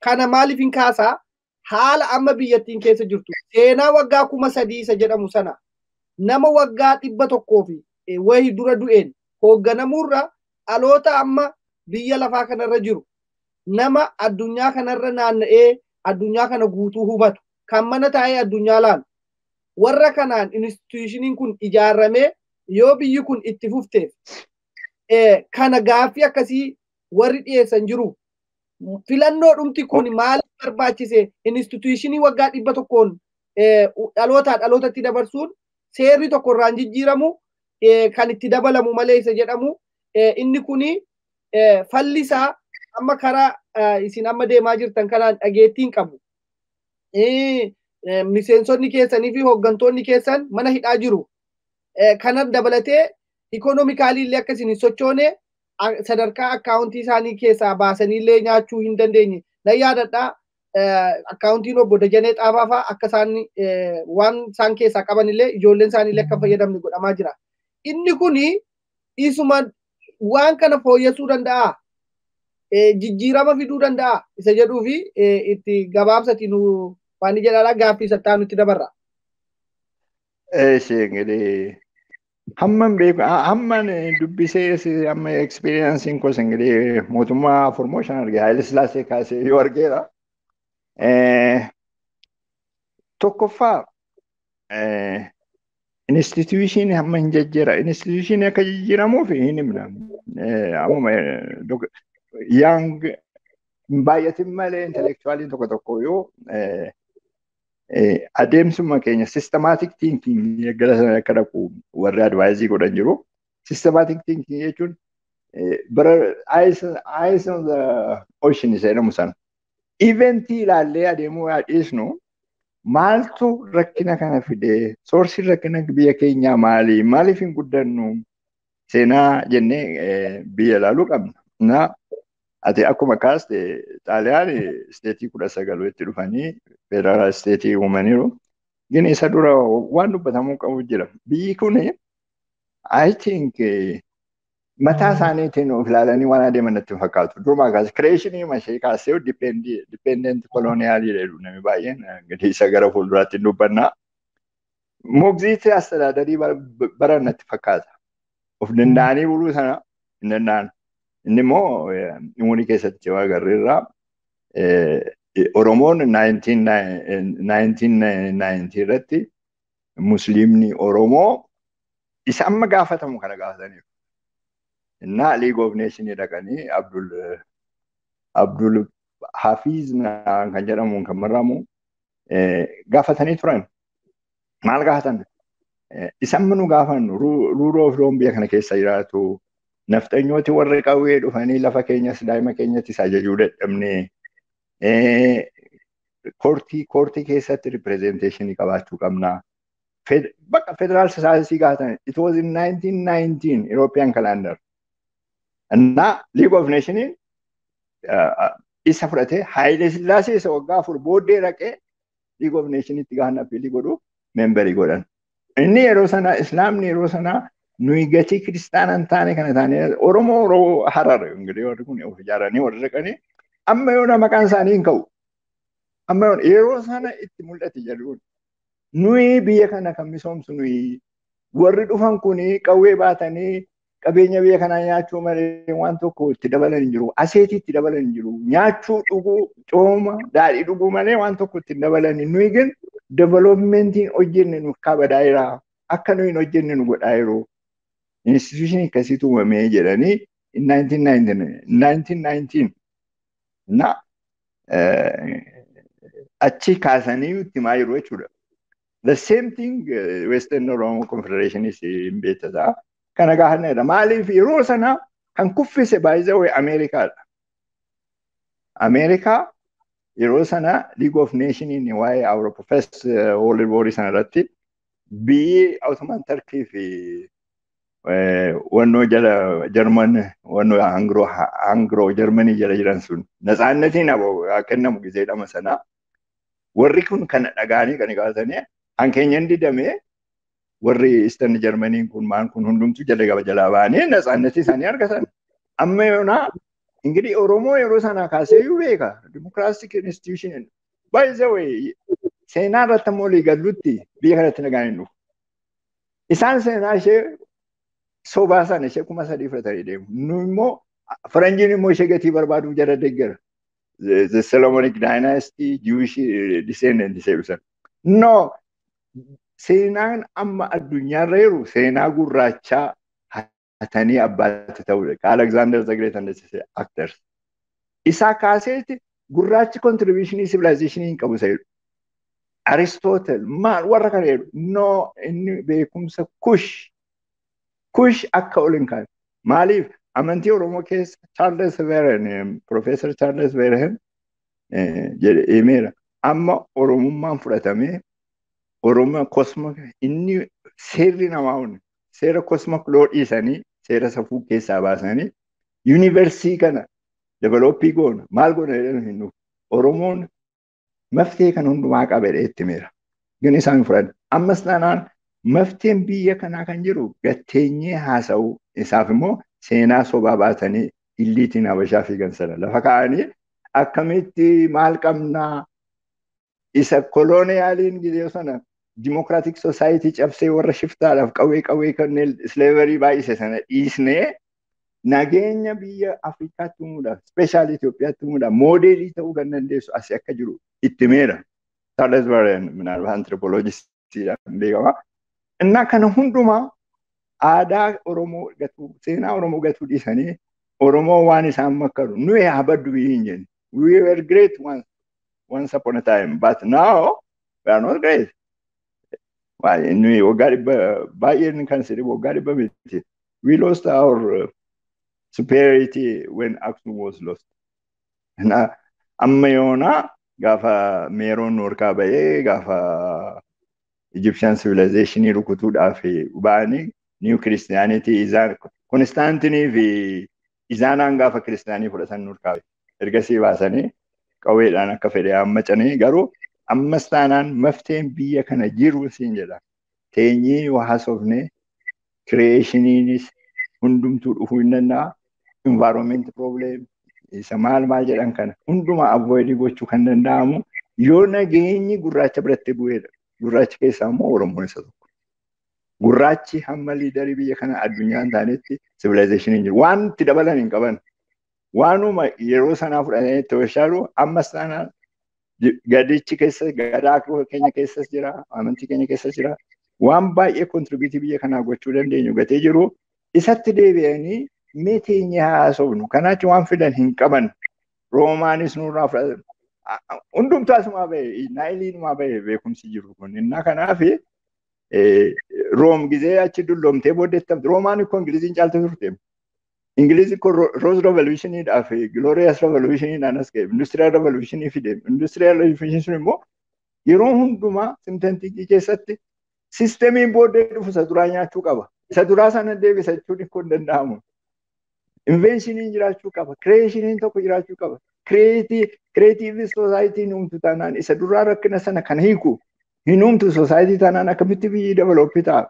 Kana maaliif hin kaasaa? Haala amma biyyattiin keessa jirtu seenaa waggaa 3000 isa jedhamu sana nama waggaa 100 fi wayii dura du'een hoogganamuurra dhaloota amma biyya lafaa kanarra jiru nama addunyaa kanarra naanna'ee addunyaa kana guutuu hubatu kan mana taa'ee addunyaa laalu warra kanaan instituushiniin kun ijaaramee yoo biyyi kun itti fufteef kana gaaffii akkasii warri dhiyeessan jiru. Filannoo dhumti kun maaliif barbaachise instituushinii waggaa 100 dhalootaa dhalootatti dabarsuun seerri tokko irraan jijjiiramu kan itti dabalamu malee isa jedhamu inni kuni falli isaa amma karaa isin amma deemaa jirtan kanaan dhageettiin qabu. Miseensonni keessanii fi hooggantoonni keessan mana hidhaa jiru. Kana dabalatee ikonoomikaalii illee akka isin hin sochoone sadarkaa akkaawuntii isaanii keessaa baasanii illee nyaachuu hin dandeenye. Nan yaadadhaa Akkaawuntiin obbo Dajanee Xaafaa fa'aa akka isaan waan isaan keessaa qaban illee ijoolleen isaanii illee akka fayyadamne godhamaa jira. Inni kuni isuma waan kana fooyyessuu danda'a. Jijjiirama fiduu danda'a isa jedhuu fi itti gabaabsati nu waan jedhaadha gaaffii sattaa nutti dabarra. Eeshi እንግዲህ hamman beeku hamman dubbisee amma experiensiin koos እንግዲህ mootummaa afurmoo shan arge Haayile Sillaasee kaasee yoo argeera. Tokkoffaa instituushinii hamma hin jijjiira. Instituushinii akka jijjiiramuuf hin himna. Ammuma young hin baay'atin malee intellectualiin tokko tokko yoo adeemsuma keenya systematic thinking gara sana akka dhaqu warri advice godhan jiru. Systematic thinking jechuun bara eyes on the ocean isa jedhamu sana. Eventii ilaallee adeemuu yaa dhiisnu, maaltu rakkina kana fide? Sourceiin rakkina biyya keenyaa maali? Maaliif hin guddannu? Seenaa jennee biyya ilaaluu qabna. Na ati akkuma kaaste Xaaliyaan stateii 19 itti dhufanii federal stateii uumaniiru. Gini isa dura waan dubbatamuu qabu jira. Biyyi kun I think mataa isaaniitiin of ilaalanii waan adeeman natti fakkaatu. Durumaa kaasee creationii mashee kaasee dependent colonialii jedhu namni baay'een gadi isa gara fuulduraatti dubbannaa. Mogziitii astadaadarii baran natti fakkaata. Of danda'anii buluu sana hin danda'an. Inni immoo umurii keessatti waa agarreerra. Oromoon 1990 irratti Musliimni Oromoo isa amma gaafatamu kana gaafataniiru. Innaa League of Nations dhaqanii Abdul Hafiz kan jedhamuun kan maramu gaafatanii turan. Maal gaafatan? Isa amma nu gaafannu rule of law biyya kana keessa jiraatu. Nafxanyooti warri qawwee dhufanii lafa keenyas daa'ima keenyattis ajajuu dadhabne. Courtii keessatti representationii qabaachuu qabna. Bakka federal society gaafatan. It was in 1919 European calendar. እና League of Nations isa fudhatee Haayile Sillaasee isa waggaa 4 booddee dhaqee League of Nationitti gaafa appealii godhu memberii godhan. Inni yeroo sana Islaamni yeroo sana nuyi gatii kiristaana hin taane kana taane Oromoo Oromoo Harar እንግዲህ warri kun of ijaaranii warri dhaqanii amma yoona maqaan isaanii hin ka'u. Amma yeroo sana itti mul'ate jedhuun nuyi biyya kana kan misoomsu nuyi warri dhufan kun qawwee baatanii qabeenya biyya kanaa nyaachuu malee waan tokko itti dabalan hin jiru. Assetii itti dabalan hin jiru. Nyaachuu, dhuguu, cooma, daadhii dhuguu malee waan tokko itti dabalan. Nuyi gin developmentiin hojjenne nu kabadaa jira. Akka nuyi hin hojjenne nu godhaa jiru. Institutionii akkasiitu uumamee jedhanii 1919 na achi kaasanii itti himaa jiru jechuudha. The same thing Western Oromo Confederation is hin beektataa. Kana gaafanneedha. Maaliif yeroo sana kan kuffise baay'ee Ameerikaadha. Ameerikaa yeroo sana League of Nations waa'ee Awuroopa First World War sana irratti biyyi Ottoman Turkey fi wannoo jala Jarman wannoo Anglo Jarmanii jala jiran sun natsaannatiin kennamu gisee dhama sana warri kun kana dhagaanii kan kaasanii hankeenyan didamee warri Eastern Germany kun maan kun hundumtuu jala gaba jalaa ba'anii natsaannatii isaanii argatan. Amma yoonaa እንግዲህ Oromoo yeroo sana kaasee iyyuu beeka. Democratic institution. By the way, seenaa irratti ammoo olii gallutti biyya kanatti nagaan hin dhufu. Isaan seenaa ishee sobaa sana ishee 3000 fudhatanii deemu. Nu immoo faranjiin immoo ishee gatii barbaaduuf jala deeggara. The Solomonic Dynasty, Jewish descendant ishee ibsan. No, seenaan amma addunyaarra jiru seenaa gurraachaa hatanii abbaatti ta'udha. Alexander the Great and the actors. Isaa kaaseeti gurraachi contributionii civilizationii hin qabu isa jedhu. Aristotle maal warra kana jedhu. No, inni beekumsa Kush. Kush akka ol hin kaane. Maaliif amantii Oromoo keessa Charles Verhen, Professor Charles Verhen jedhe himeera. Amma Oromummaan fudhatamee Oromoo cosmo inni seerri namaa hundi seera cosmic law dhiisanii seera safuu keessaa baasanii universii kana developii goona maal goona jedhan hin dhufu. Oromoon Maftee kan hundumaa qabedhe itti meera. Gin isaan fudhan. Ammas taanaan mafteen biyya kanaa kan jiru gatteenyee haasa'uu isaaf immoo seenaa sobaa baatanii illiitiin Habashaa fiigan sana lafa kaa'anii akkamitti maal qabnaa isa kolooniyaaliin gizee sana dimokiraatik sosaayitii cabsee warra shiftaadhaaf qawwee qawwee kanneen slavery baay'ise sana dhiisnee nageenya biyya Afrikaatti uumuudhaaf speeshaali Itoophiyaatti uumuudhaaf moodeelii ta'uu kan dandeessu asii akka jiru itti meera. Charles Warren minaalba anthropologistiidhaan beekama. Innaa kana hundumaa aadaa Oromoo gatuu seenaa Oromoo gatuu dhiisanii Oromoo waan isaan makkaru nuyi haa baddu biyyi hin jenne. We were great once upon a time, but now we are not great. Nuyi waggaa dhibba baay'een kan sirrii waggaa dhibba miti. We lost our superiority when Aksum was lost. Amma yoona gaafa Meeroon Noorkaa ba'ee gaafa Egyptian civilization rukutuudhaaf ba'anii New Christianity isaan Konstaantinii fi Izaanaan gaafa kiristaanii fudhatan nurkaa ergasii baasanii qawweedhaan akka fedhe hammacanii garuu ammas taanaan mafteen biyya kana jiru siin jedha. Teenyee waa haasofne kireeshiniinis hundumtuu dhufuu hin danda'a. Environment problem isa maal maal jedhan kana hundumaa avoid gochuu kan danda'amu yoo nageenyi gurraacha biratti bu'eedha. Gurraachi keessaa immoo Oromoon isa tokko. Gurraachi hamma liidarii biyya kana addunyaa hin taanetti civilization hin jiru. Waan itti dabalan hin qaban. Waanuma yeroo sanaa fudhatanii itti oolchaalu ammas taanaan gadichi keessa gadaa keenya keessas jira, amantii keenya keessas jira. Waan baay'ee kontribiitii biyya kanaa gochuu dandeenyu gatee jiru isatti deebi'anii mee teenyee haasofnu. Kanaachi waan fidan hin qaban. Roomaanis nurraa fudhatan. Hundumtuu asumaa bahe, Naayiliinumaa bahe beekumsi jiru kun. Innaa kanaaf Room gizee achi dulloomtee booddeetti hafte. Roomaan ikkoo Ingiliziin caalte turte. Ingilizi kun Rose Revolutioniidhaa fi Glorious Revolutioniidhaan as ga'e. Industrial Revolutionii fide. Industrial Revolution sun immoo yeroo hundumaa simtantikii keessatti sistemiin booddee dhufu isa duraa nyaachuu qaba. Isa duraa sana deebisa jechuun ikkoo hin danda'amu. Invenshiniin jiraachuu qaba. Kireeshiniin tokko jiraachuu qaba. Kireetiivii soosaayitiin uumtu taanaan isa duraa rakkina sana kan hiiku hin uumtu soosaayitii taanaan akkamitti biyyi develooppii ta'a.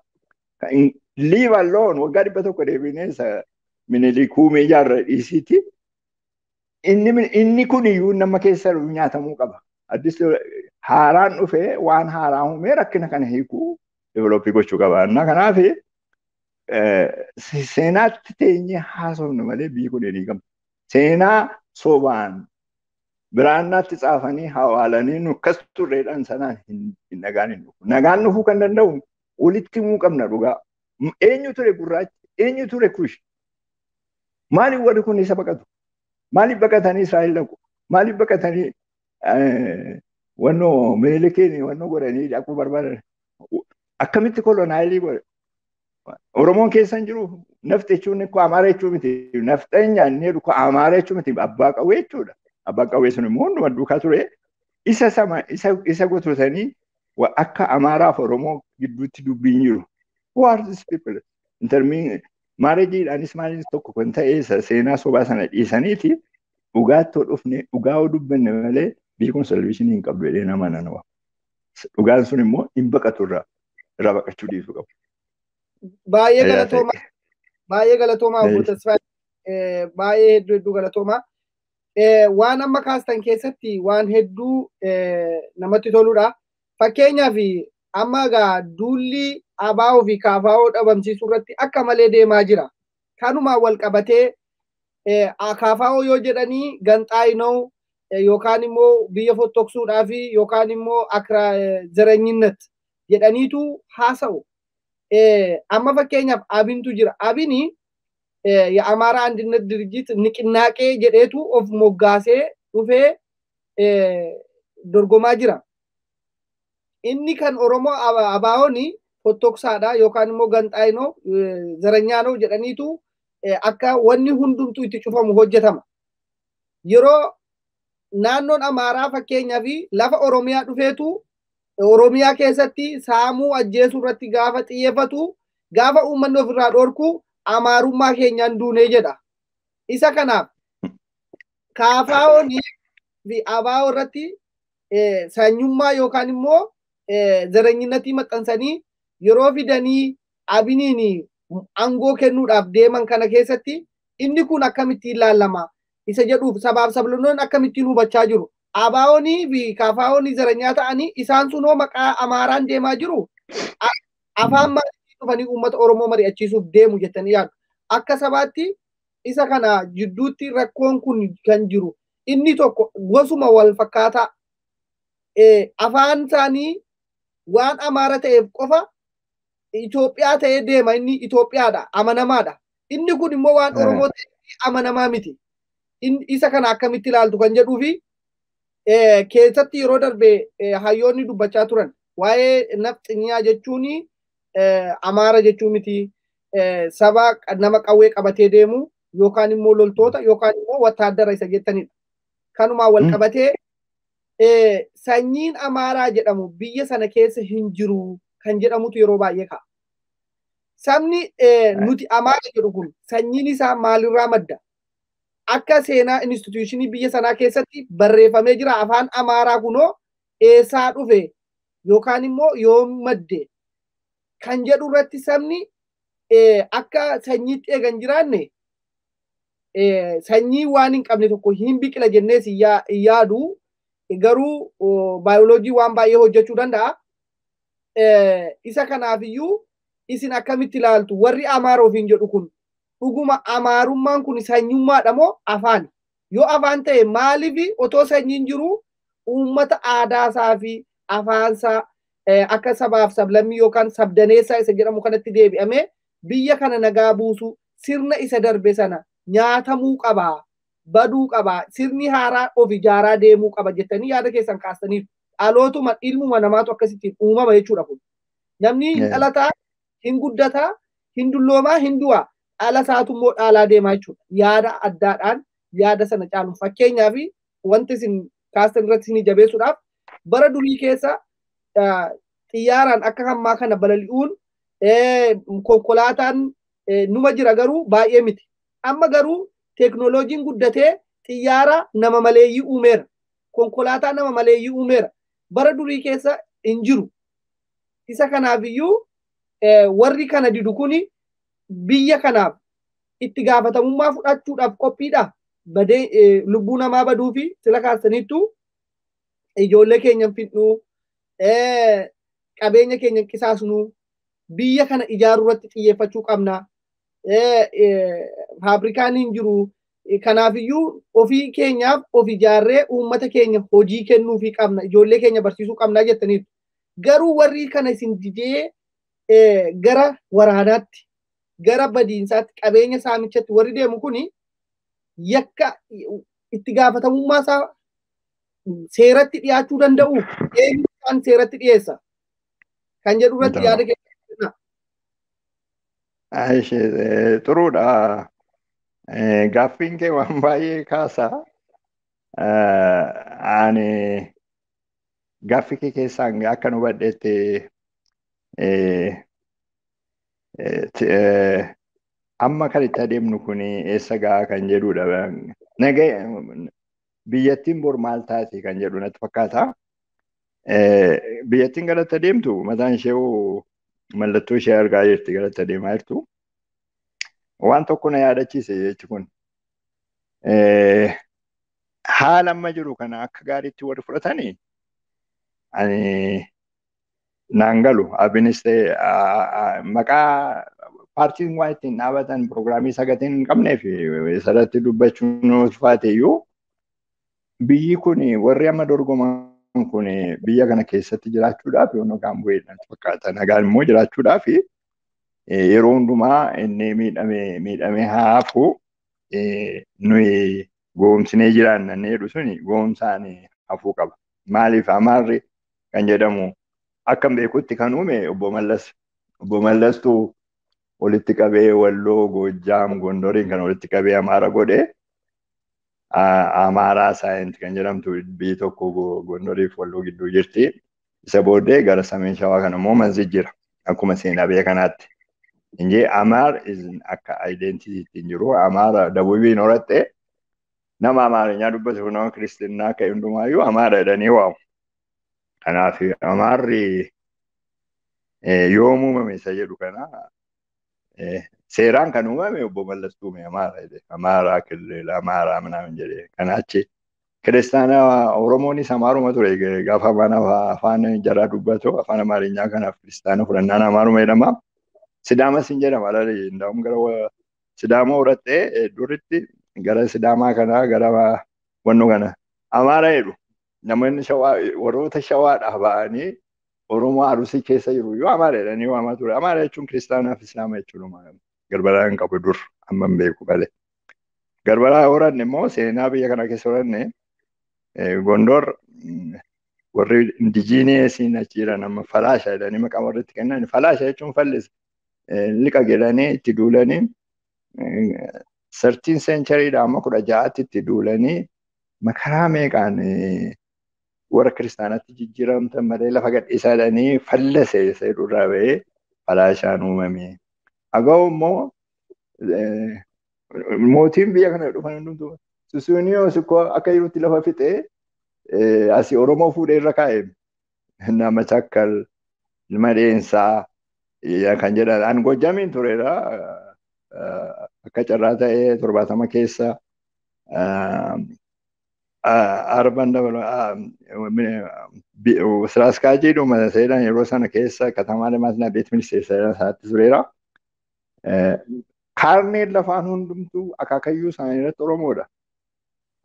Leave alone waggaa 100 deebinee isa Minilik uumee ijaarra dhiisiiti. Inni kun iyyuu nama keessa nyaatamuu qaba. Addis haaraan dhufee waan haaraa uumee rakkina kana hiikuu develooppii gochuu qaba. Innaa kanaaf seenaatti teenyee haasofnu malee biyyi kun hin hiikamu. Seenaa sobaan biraannaatti tsaafanii hawaalanii nu akkas turreedhaan sanaan hin nagaan hin dhufu. Nagaan dhufuu kan danda'u walitti himuu qabna dhugaa. Eenyu ture gurraachi? Eenyu ture kush? Maaliif warri kun isa baqatu? Maaliif baqatanii Israa'el dhaqu? Maaliif baqatanii wannoo Minilikiin wannoo godhanii dhaquu barbaadan? Akkamitti kolonaayilii godhe? Oromoon keessa hin jiru. Nafti jechuun ikkoo Amaara jechuu miti. Nafxanya inni jedhu Amaara jechuu miti. Abbaa qawwee jechuudha. Abbaa qawwee sun immoo hunduma duukaa ture. Isa sama isa gototanii akka Amaaraaf Oromoo gidduutti dubbiin jiru. Who are these people? Intermin maareejiidhaanis maaliis tokko kan ta'e isa seenaa sobaa sana dhiisaniiti dhugaattoo dhufne dhugaa yoo dubbanne malee biyyi kun solution hin qabdu jedhee nama nanawa. Dhugaan sun immoo hin baqatu irraa baqachuu dhiisuu qabu. Baay'ee galatoomaa. Baay'ee galatoomaa obbo Tasfaayee. Baay'ee hedduu hedduu galatoomaa. Waan amma kaastan keessatti waan hedduu namatti toludha. Fakkeenyaaf amma egaa duulli ABO fi KFO dhabamsiisuu irratti akka malee deemaa jira. Kanumaan wal qabatee KFO yoo jedhanii ganxaayinoo yookaan immoo biyya fottoksuudhaaf yookaan immoo akra zaranyinnat jedhaniitu haasa'u. Amma fakkeenyaaf Abintu jira. Abini የአማራ አንድነት ድርጅት ንቅናቄ jedheetu of moggaasee dhufee dorgomaa jira. Inni kan Oromoo ABO'n fottoksaadha yookaan immoo ganxaayinoo zaranyaanoo jedhaniitu akka wanni hundumtuu itti cufamu hojjetama. Yeroo naannoon Amaaraa fakkeenyaaf lafa Oromiyaa dhufeetu Oromiyaa keessatti saamuu ajjeesuu irratti gaafa xiyyeeffatu gaafa uummanni ofirraa dhorku Amaarummaa keenyaan duunee jedha. Isa kanaaf KFO'n fi ABO irratti Sanyummaa yookaan immoo zaranyinnatii maxxansanii yeroo fidanii Abiniin aangoo kennuudhaaf deeman kana keessatti inni kun akkamittiin ilaalama isa jedhuuf sabaaf sablammoonni akkamittiin hubachaa jiru. Abaa'oonii fi kaafaa'oonii zaranyaa ta'anii isaan sunoo maqaa Amaaraan deemaa jiru. Afaan maaliitiin dhufanii uummata Oromoo mari'achiisuuf deemu jettanii yaadu. Akka sabaatti isa kana jidduutti rakkoon kun kan jiru. Inni tokko gosuma wal fakkaataa afaan isaanii waan Amaara ta'eef qofa Itoophiyaa ta'ee deema, inni Itoophiyaadha, amanamaadha. Inni kun immoo waan Oromoo ta'eef amanamaa miti. Isa kana akkamitti ilaaltu kan jedhuu fi keessatti yeroo darbe hayyoonni dubbachaa turan waa'ee nafxinyaa jechuun Amaara jechuu miti, saba nama qawwee qabatee deemu yookaan immoo loltoota yookaan immoo wattaaddara isa jettanidha. Kanumaan wal qabatee sanyiin Amaaraa jedhamu biyya sana keessa hin jiru kan jedhamutu yeroo baay'ee ka'a. Sabni nuti Amaara jedhu kun sanyiin isaa maalirraa madda? Akka seenaa instituushinii biyya sanaa keessatti barreeffamee jira afaan Amaaraa kunoo eessaa dhufe yookaan immoo yoom madde kan jedhu irratti sabni akka sanyiitti eegan jiraanne sanyii waan hin qabne tokko hin biqila jennees hin yaadu, garuu baayoloojii waan baay'ee hojjechuu danda'a. Isa kanaafiyyuu isin akkamitti ilaaltu warri Amaara ofiin jedhu kun dhuguma Amaarummaan kun sanyummaadha moo afaan? Yoo afaan ta'e maaliif otoo sanyiin jiru uummata aadaasaa fi afaansaa akka sabaaf sablammii yookaan sabdaneessaa isa jedhamu kanatti deebi'amee biyya kana nagaa buusu sirna isa darbe sana nyaatamuu qaba, baduu qaba, sirni haaraa of ijaaraa deemuu qaba jettanii yaada keessan kaastaniif dhalootuma ilmuma namaatu akkasittiin uumama jechuudha kun. Namni hin dhalataa, hin guddataa, hin dulloomaa, hin du'aa. Dhala isaatu immoo dhaalaa deemaa jechuudha. Yaada addaadhaan yaada sana caalu. Fakkeenyaaf wanti isin kaastan irratti isin jabeessuudhaaf bara durii keessa xiyyaaraan akka hammaa kana balali'uun konkolaataan numa jira garuu baay'ee miti. Amma garuu teeknooloojiin guddatee xiyyaara nama maleeyyii uumeera. Konkolaataa nama maleeyyii uumeera. Bara durii keessa hin jiru. Isa kanaafiyyuu warri kana didu kuni biyya kanaaf itti gaafatamummaa fudhachuudhaaf qophiidha. Badee lubbuu namaa baduu fi sila kaastaniittu ijoollee keenya fidnuu, qabeenya keenya qisaasnuu, biyya kana ijaaruu irratti xiyyeeffachuu qabna. Faabrikaan hin jiru. Kanaafiyyuu ofii keenyaaf of ijaarree uummata keenya hojii kennuufii qabna. Ijoollee keenya barsiisuu qabna jettaniitu. Garuu warri kana isin didee gara waraanaatti, gara badiinsaatti, qabeenya saamichatti warri deemu kuni yakka itti gaafatamummaa isaa seeratti dhiyaachuu danda'u, eenyu isaan seeratti dhiyeessa kan jedhu irratti yaada kenna. Xuruudha. Gaaffiin kee waan baay'ee kaasa. Ani gaaffii kee keessaan akka nu hubadhetti amma kan itti adeemnu kun eessa gahaa kan jedhudha. Biyyattiin bor maal taati kan jedhu natti fakkaata. Biyyattiin galatti adeemtu mataan ishee mallattoo ishee argaa jirti, galatti adeemaa jirtu. Waan tokko na yaadachiise jechi kun. Haala amma jiru kana akka gaariitti warri fudhatanii ani naan galu. Abinis ta'e maqaa paartiin waan ittiin dhaabatan piroogiraamii sagateen hin qabneef isarratti dubbachuun ulfaate iyyuu biyyi kun warri amma dorgoman kun biyya kana keessatti jiraachuudhaaf yoo nagaan bu'ee natti fakkaata. Nagaan immoo jiraachuudhaaf yeroo hundumaa inni miidhame haa hafu, nuyi goomsinee jiraanna inni jedhu suni goomsaan hafuu qaba. Maaliif Amaarri kan jedhamu akkam beekutti kan uume obbo Mallas. Obbo Mallastu walitti qabee Walloo, Goojjaam, Gondoriin kan walitti qabee Amaara godhe. Amaaraa Saayinti kan jedhamtu biyyi tokko Gondoriif Walloo gidduu jirti. Isa booddee gara Sameen Shawaa kan immoo manzi jira. Akkuma seenaa biyya kanaatti. Injee Amaar akka identity hin jiru. Amaara dabuubiin horatte nama Amaarinyaa dubbatu, nama Kiristinnaa ka'e hundumaayyuu Amaara jedhanii waamu. Kanaaf Amaarri yoom uumame isa jedhu kana seeraan kan uumame obbo Mallas uume Amaara jedhe. Amaaraa kilil Amaaraa minaamin jedhe. Kana achi kiristaana Oromoonis Amaaruma ture gaafa afaan jaraa dubbatu afaan Amaarinyaa kanaaf kiristaana fudhannaan Amaaruma jedhama. Sidaamas hin jedhama alalee ndaa'um gara Sidaama horattee duritti gara Sidaamaa kanaa gara wannoo kana Amaara jedhu. Namoonni shawaa warroota shawaadhaa ba'anii Oromoo Arusii keessa jiru yoo Amaara jedhanii waamaa ture. Amaara jechuun kiristaanaa fi Islaama jechuudha. Garbaraa hin qabu dur amma hin beeku malee. Garbaraa horanne immoo seenaa biyya kana keessa horanne Gondor warri indijiineesiin achi jiran amma falaasha jedhanii maqaa warri itti kennan. Falaasha jechuun fallis liqa jedhanii itti duulanii 13 centuryidha amma 16tti itti duulanii makaraa meeqaan warra kiristaanatti jijjiiramtan malee lafa gadhiisaa jedhanii fallase isa jedhurraa ba'ee falaashaan uumame. Aga'u immoo mootiin biyya kana dhufan hundumtuu Susuuniyoos akka jirutti lafa fixee asii Oromoo fuudhee irra kaa'e nama Chakkal ilma Dheensaa kan jedhan an Gojjamiin tureera akka carraa ta'ee 70 keessa arban dabalu siraaskaajiidhuma seeraan yeroo sana keessa katamaa lamaatina beet ministeera seeraan isaatti tureera. Kaarneen lafaan hundumtuu akaakayyuu isaanii irratti Oromoodha.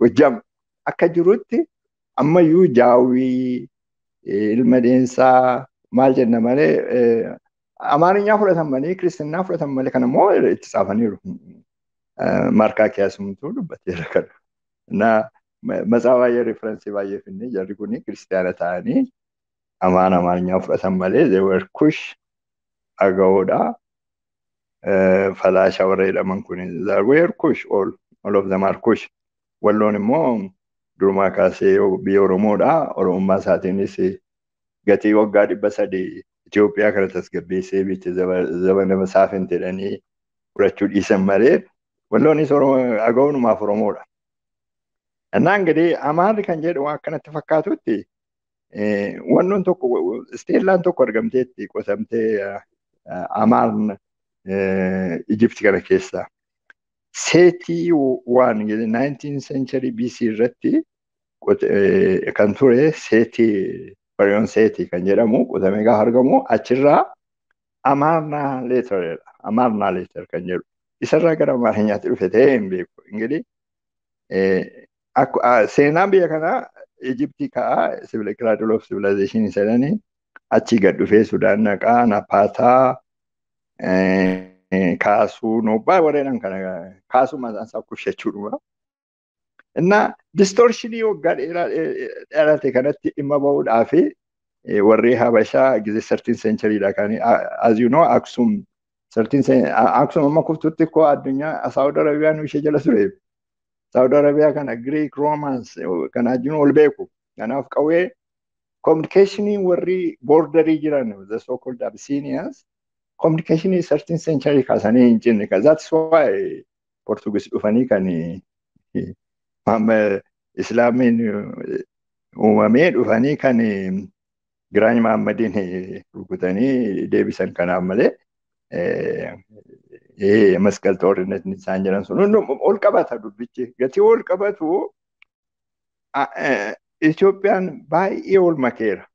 Gojjam akka jirutti ammayyuu Jaawwii ilma Dheensaa maal jenna malee Amaarinyaa fudhatan malee kiristinnaa fudhatan malee kan immoo itti tsaafaniiru. Markaa keessumtuu dubbateera kana. Na matsaa baay'ee referensii baay'ee finne jarri kun kiristiyaana ta'anii amaan Amaarinyaa fudhatan malee they were Kush Agawoodha. Falaasha warra jedhaman kun they were Kush all of them are Kush. Walloon immoo durumaa kaasee biyya Oromoodha. Oromummaa isaatiinis gatii waggaa 300 Itoophiyaa kana tasgabbeessee bitti zabana masaafin jedhanii fudhachuu dhiisan malee Walloonis Agawunumaaf Oromoodha. Innaan gadi Amaarri kan jedhu waan akkanatti fakkaatutti wannoon tokko isteellaan tokko argamteetti qotamtee Amaarn Ijipti kana keessa. Seetii waan 19th century BC irratti kan ture seetii Bariyoon seetii kan jedhamu qotamee gaafa argamu achirraa Amaarnaa leetar Amaarnaa leetar kan jedhu isarraa gara Amaarinyaatti dhufe ta'ee hin beeku. Ingilis seenaan biyya kanaa Ijiptii ka'aa Cradle of Civilization jedhanii achii gad dhufee Sudaan naqaa Napaataa Kaasuu Noobbaa warreen kana Kaasuu mataan isaa Kush jechuudha. Innaa distortionii waggaa dheerate kanatti dhimma ba'uudhaa fi warri Habashaa gizee 13th centuryidha kan as you know Aksum 13 Aksum amma kuftutti koo addunyaa Saawud Arabiyaan ishee jala ture. Saawud Arabiyaa kana Greek Romans kana wajjin ol beeku. Kanaaf qawwee communicationii warri borderii jiran the so called Abyssinians communicationii 13th century kaasanii hin cinne. That's why Portuguese dhufanii kan Islaamiin uumamee dhufanii kan Giraany Mahammadiin rukutanii deebisan kanaaf malee masqal xoorinetni isaan jedhan sun ol qabata dubbichi. Gatii ol qabatu Itoophiyaan baay'ee ol makeera.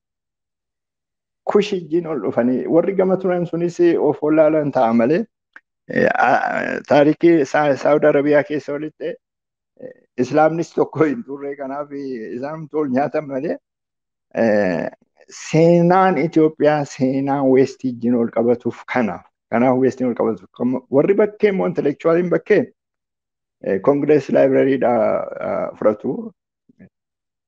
Kushijjiin ol dhufanii warri gama turan sunis of wallaalan ta'a malee taarikii Saawud Arabiyaa keessa walitti Islaamnis tokko hin turre kanaaf isaan ol nyaatan malee seenaan Itoophiyaa seenaa Weestiijjiin ol qabatuuf kanaaf. Kanaaf Weestiin ol qabatuuf warri bakkee immoo intellectualiin bakkee Congress Libraryidha fudhatu.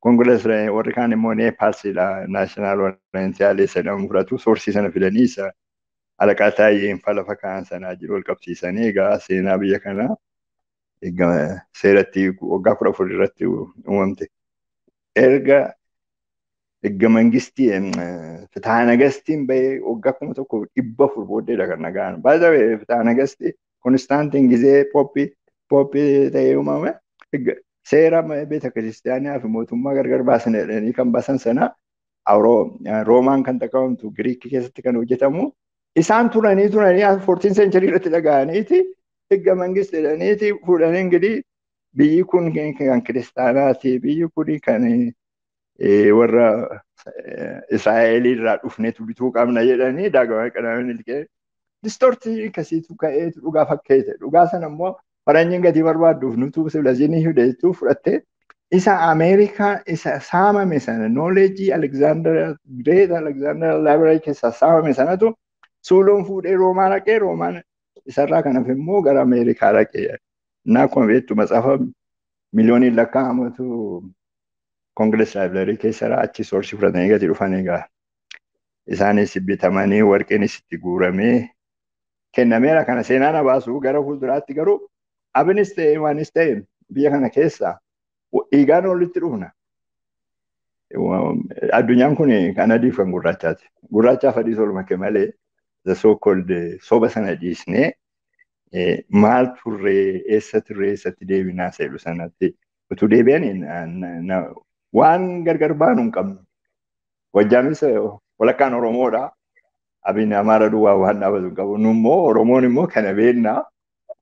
Congress warri kaan immoo Neepaalsiidha National Oriental jedhamu fudhatu. Soorsii sana fidanii isa alaqaa taa'ee lafa kaan sanaa jiru ol qabsiisanii egaa seenaa biyya kanaa seeratti waggaa 14 irratti uumamte. Erga mangistii Fitaa Nagastiin bahee waggaa 1400 booddeedha kan nagaan. Baay'ee Fitaa Nagastii Konstaantiin gizee Pooppii ta'ee uumame seera beeta kiristaanaa fi mootummaa gargar baasan jedhanii kan baasan sana Roomaan kan xaqqabamtu Giriikii keessatti kan hojjetamu isaan turanii 14th century irratti dhaga'aniiti higga mangist jedhaniiti fuudhanii ingirii biyyi kun kan kiristaanaati, biyyi kun kan warra Israa'elii irraa dhufneetu bituu qabna jedhanii daagama qadaamanii ilqee distortii akkasiitu ka'eetu dhugaa fakkeete. Dhugaa sana immoo faranjiin gatii barbaadduuf nutu sibilazinii hidheetu fudhattee isa Ameerikaa isa saamame sana knowledge Alexander Great Alexander Library keessaa saamame sanatu Suuloon fuudhee Roomaa dhaqee, Roomaan isarraa kanaaf immoo gara Ameerikaa dhaqee. Innaa akkuma beektu matsaafa miliyooniin lakkaa'amutu Congress Library keessaa achi soorsii fudhatanii gadi dhufan egaa. Isaanis bitamanii warqeenis itti guuramee kennameera. Kana seenaan abaasu gara fuulduraatti garuu abinis ta'e waanis ta'e biyya kana keessa dhiigaan walitti dhufna. Addunyaan kun kan adiif kan gurraachaati. Gurraachaaf adiis ol make malee the so called soba sana dhiisnee maal turree, eessa turree, eessatti deebinaa seedhu sanatti utuu deebi'anii waan gargar baanu hin qabnu. Wajjaamis walakkaan Oromoodha. Abin Amaara duwwaa waan dhaabatu hin qabu. Nu immoo Oromoon immoo kana beennaa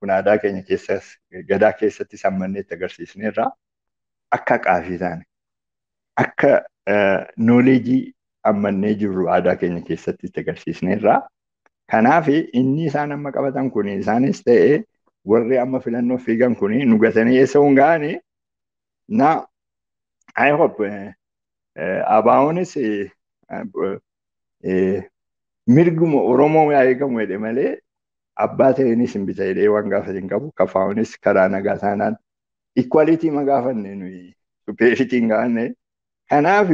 kun aadaa keenya keessas gadaa keessatti sammannee itti agarsiisneerra akka qaafii taane akka nooleejii ammannee jirru aadaa keenya keessatti itti agarsiisneerra. Kanaaf inni isaan amma qabatan kun isaanis ta'e warri amma filannoo fiigan kun nu gatanii eessa hin ga'anii na I hope abaa'onis mirguma Oromoo yaa eegamu jedhe malee abbaa ta'eenis hin bita jedhee waan gaafate hin qabu. Kafaa'onis karaa nagaa taanaan equality ma gaafanne nuyi superiority hin gaafanne. Kanaaf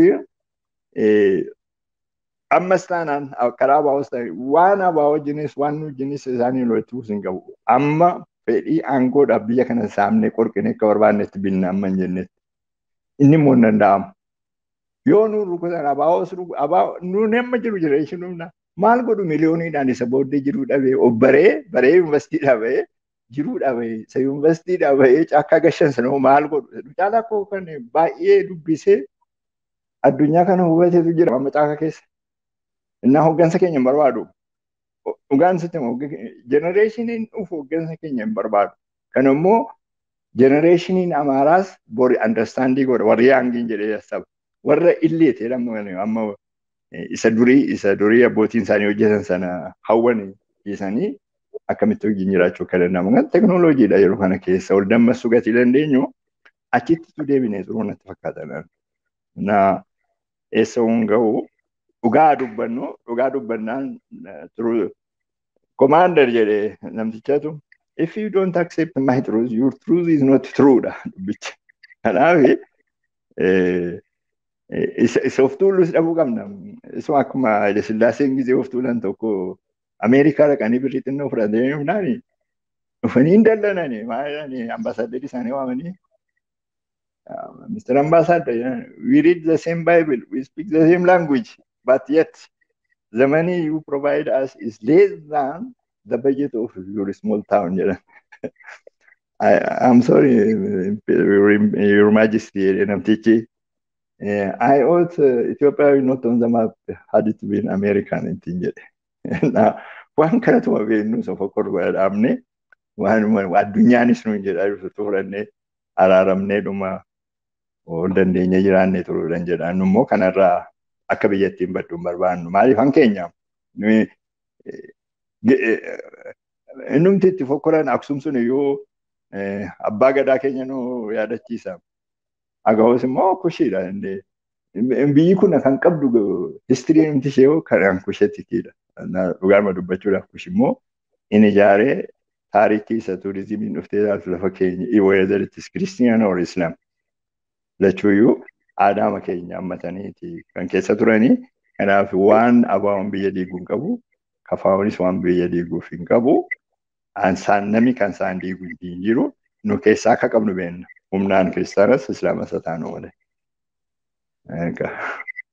ammas taanaan karaa abaa'os ta'e waan abaa'oo wajjinis waan nu wajjinis isaanii walitti buusu hin qabu. Amma fedhii aangoodhaaf biyya kana saamnee qorqinee akka barbaannetti binna amma hin jennetti. Inni immoo hin danda'amu. Yoo nu rukutan abaa'oos abaa'oo nuun amma jiru jenereeshinii maal godhu miliyooniidhaan isa booddee jiruu dhabee obbaree baree yuunivarsiitii dhabee jiruu dhabee isa yuunivarsiitii dhabee caakkaa gashan sana maal godhu caalaa koo kan baay'ee dubbisee addunyaa kana hubateetu jira amma caakkaa keessa. Innaa hooggansa keenya hin barbaadu. Dhugaan sitti jenereeshiniin dhufu hooggansa keenya hin barbaadu. Kan immoo jenereeshiniin Amaaraas bori understandii godha warri yaangiin jedhee saba. Warra illeete amma isa durii abbootiin isaanii hojjetan sana hawwan dhiisanii akkamitti hojiin jiraachuu akka danda'amu. Kan teknooloojiidha yeroo kana keessa ol dammassuu gatii dandeenyu achitti deebinee turuu natti fakkaata. Na eessa hin ga'u dhugaa dubbannu dhugaa dubbannaan turuu commander jedhee namtichatu if you don't accept my truth, your truth is not true dha dubbichi. Kanaaf isa of tuulus dhabuu qabna. Isuma akkuma Haile Sillaaseen gizee of tuulan tokko Ameerikaa dhaqanii birrii xinnoo fudhatanii dhufnaani dhufanii hin dallanani maal jedhanii ambaasaaddarii isaanii waamanii Mr. Ambassador, we read the same Bible, we speak the same language, but yet the money you provide us is less than the budget of your small town. I'm sorry, Your Majesty, namtichi. I ought Ethiopia will not on the map had it been American ittiin jedhe. Waan kanatuma beeknu sofa korba dhaabne waan addunyaanis nuun jedhaa jirtu fudhannee araaramnee dhuma ol dandeenye jiraanne turuudhaan jedhaan immoo kanarraa akka biyyattiin baddu hin barbaannu. Maaliif hankeenya nuyi innumti itti fokkoran Aksum sun iyyuu abbaa gadaa keenya nu yaadachiisa. Agaa'os immoo kushiidha. Biyyi kun kan qabdu histiriin numti ishee kan kusheetiidha. Dhugaama dubbachuudhaaf kush immoo inni ijaaree taarikii isa turizimiin dhuftee ilaaltu lafa keenya whether it is Christian or Islam. Lachuuyyuu aadaama keenya hammataniiti kan keessa turanii. Kanaaf waan abaa'oon biyya diiguu hin qabu. Kafaa'oonis waan biyya diiguuf hin qabu. Ansaan nami kan isaan diiguu hin jiru. Nu keessaa akka qabnu beenna. Humnaan kiristaanas islaamas haa taanu malee.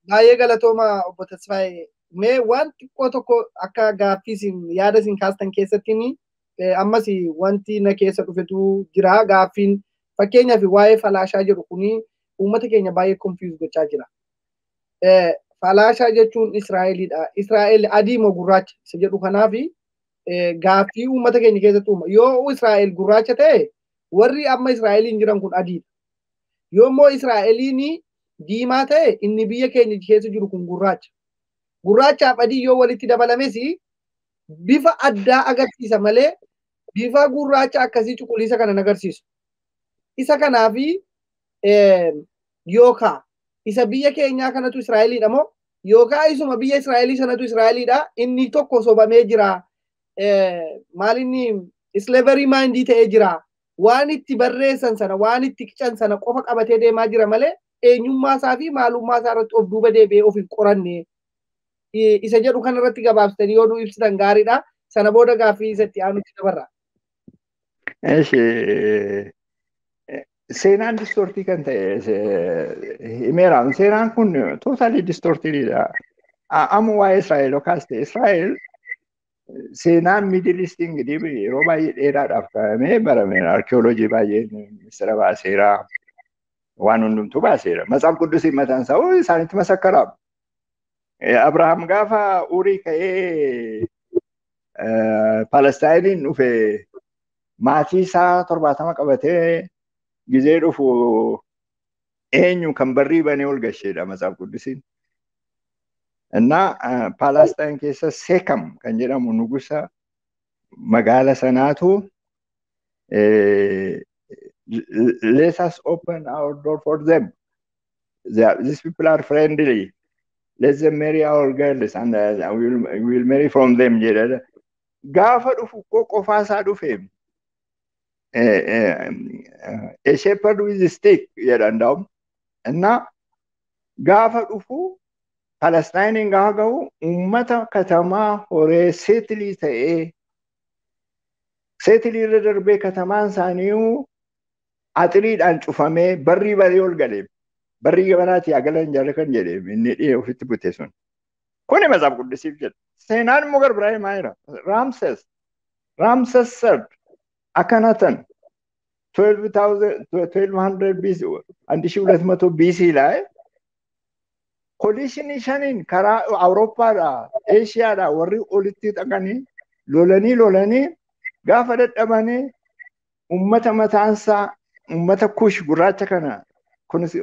Baay'ee galatooma obbo Tasfaayee. Mee waan xiqqoo tokko akka gaaffii isin yaada isin kaastan keessatti ammas wanti na keessa dhufetu jira gaaffiin fakkeenyaaf waa'ee falaashaa jedhu kuni uummata keenya baay'ee confuse gochaa jira. Falaashaa jechuun Israa'elidha. Israa'el adii moo gurraacha isa jedhu kanaafi gaaffii uummata keenya keessatti uuma. Yoo Israa'el gurraacha ta'e warri amma Israa'eliin jiran kun adiidha. Yoo immoo Israa'eliin diimaa ta'e inni biyya keenya keessa jiru kun gurraacha. Gurraachaaf adii yoo walitti dabalames bifa addaa agarsiisa malee bifa gurraacha akkasii cuquliisa kana agarsiisu. Isa kanaafi yookaa isa biyya keenyaa kanatu Israa'eliidha moo yookaa isuma biyya Israa'elii sanatu Israa'eliidha inni tokko sobamee jira. Maal inni slavery mindii ta'ee jira. Waan itti barreessan sana waan itti qican sana qofa qabatee deemaa jira malee eenyummaa isaa fi maalummaa isaa irratti of duuba deebi'ee of hin qoranne. Isa jedhu kanarratti gabaabsitanii yoo nu ibsitan gaariidha. Sana booda gaaffii isatti aanutti dabarra. Eshi seenaan distortii kan ta'e himeera. Seenaan kun totally distortiidha. Amma waa'ee Israa'el yookaas ta'e Israa'el seenaan Middle East እንግዲህ yeroo baay'ee dheeraadhaaf kaa'amee barameera. Arkeoloojii baay'een ministeera baaseera. Waan hundumtuu baaseera. Matsaaf Quddusiin mataan isaa isaanitti masakkara. Abrahaam gaafa Urii ka'ee Palestaayiniin dhufe maatii isaa 70 qabatee gizee dhufu eenyu kan barrii banee ol gasheedha Matsaaf Quddusiin. እና Palestine keessa Seekam kan jedhamu nugusa magaala sanaatu let us open our door for them. These people are friendly. Let them marry our girls and we will marry from them jedha. Gaafa dhufu koo qofaa isaa dhufe a shepherd with a stick jedha ndaa'um. እና gaafa dhufu Palestaayiniin gaafa gahu uummata katamaa horee seetilii ta'ee seetilii irra darbee katamaan isaanii axiriidhaan cufamee barrii baree ol galee barrii gabanaatii agalan jarri kan jedhee inni dhiyee ofitti bute sun. Kuni Matsaaf Quddusiif jedha. Seenaan immoo gara biraa himaa jira. Ramses third Akhenaten 1200 BC 1200 BC ላይ coalitionii shaniin karaa Awurooppaadhaa Eeshiyaadhaa warri olitti dhaqanii lolanii lolanii gaafa dadhabanii uummata mataansaa uummata Kush gurraacha kana kunis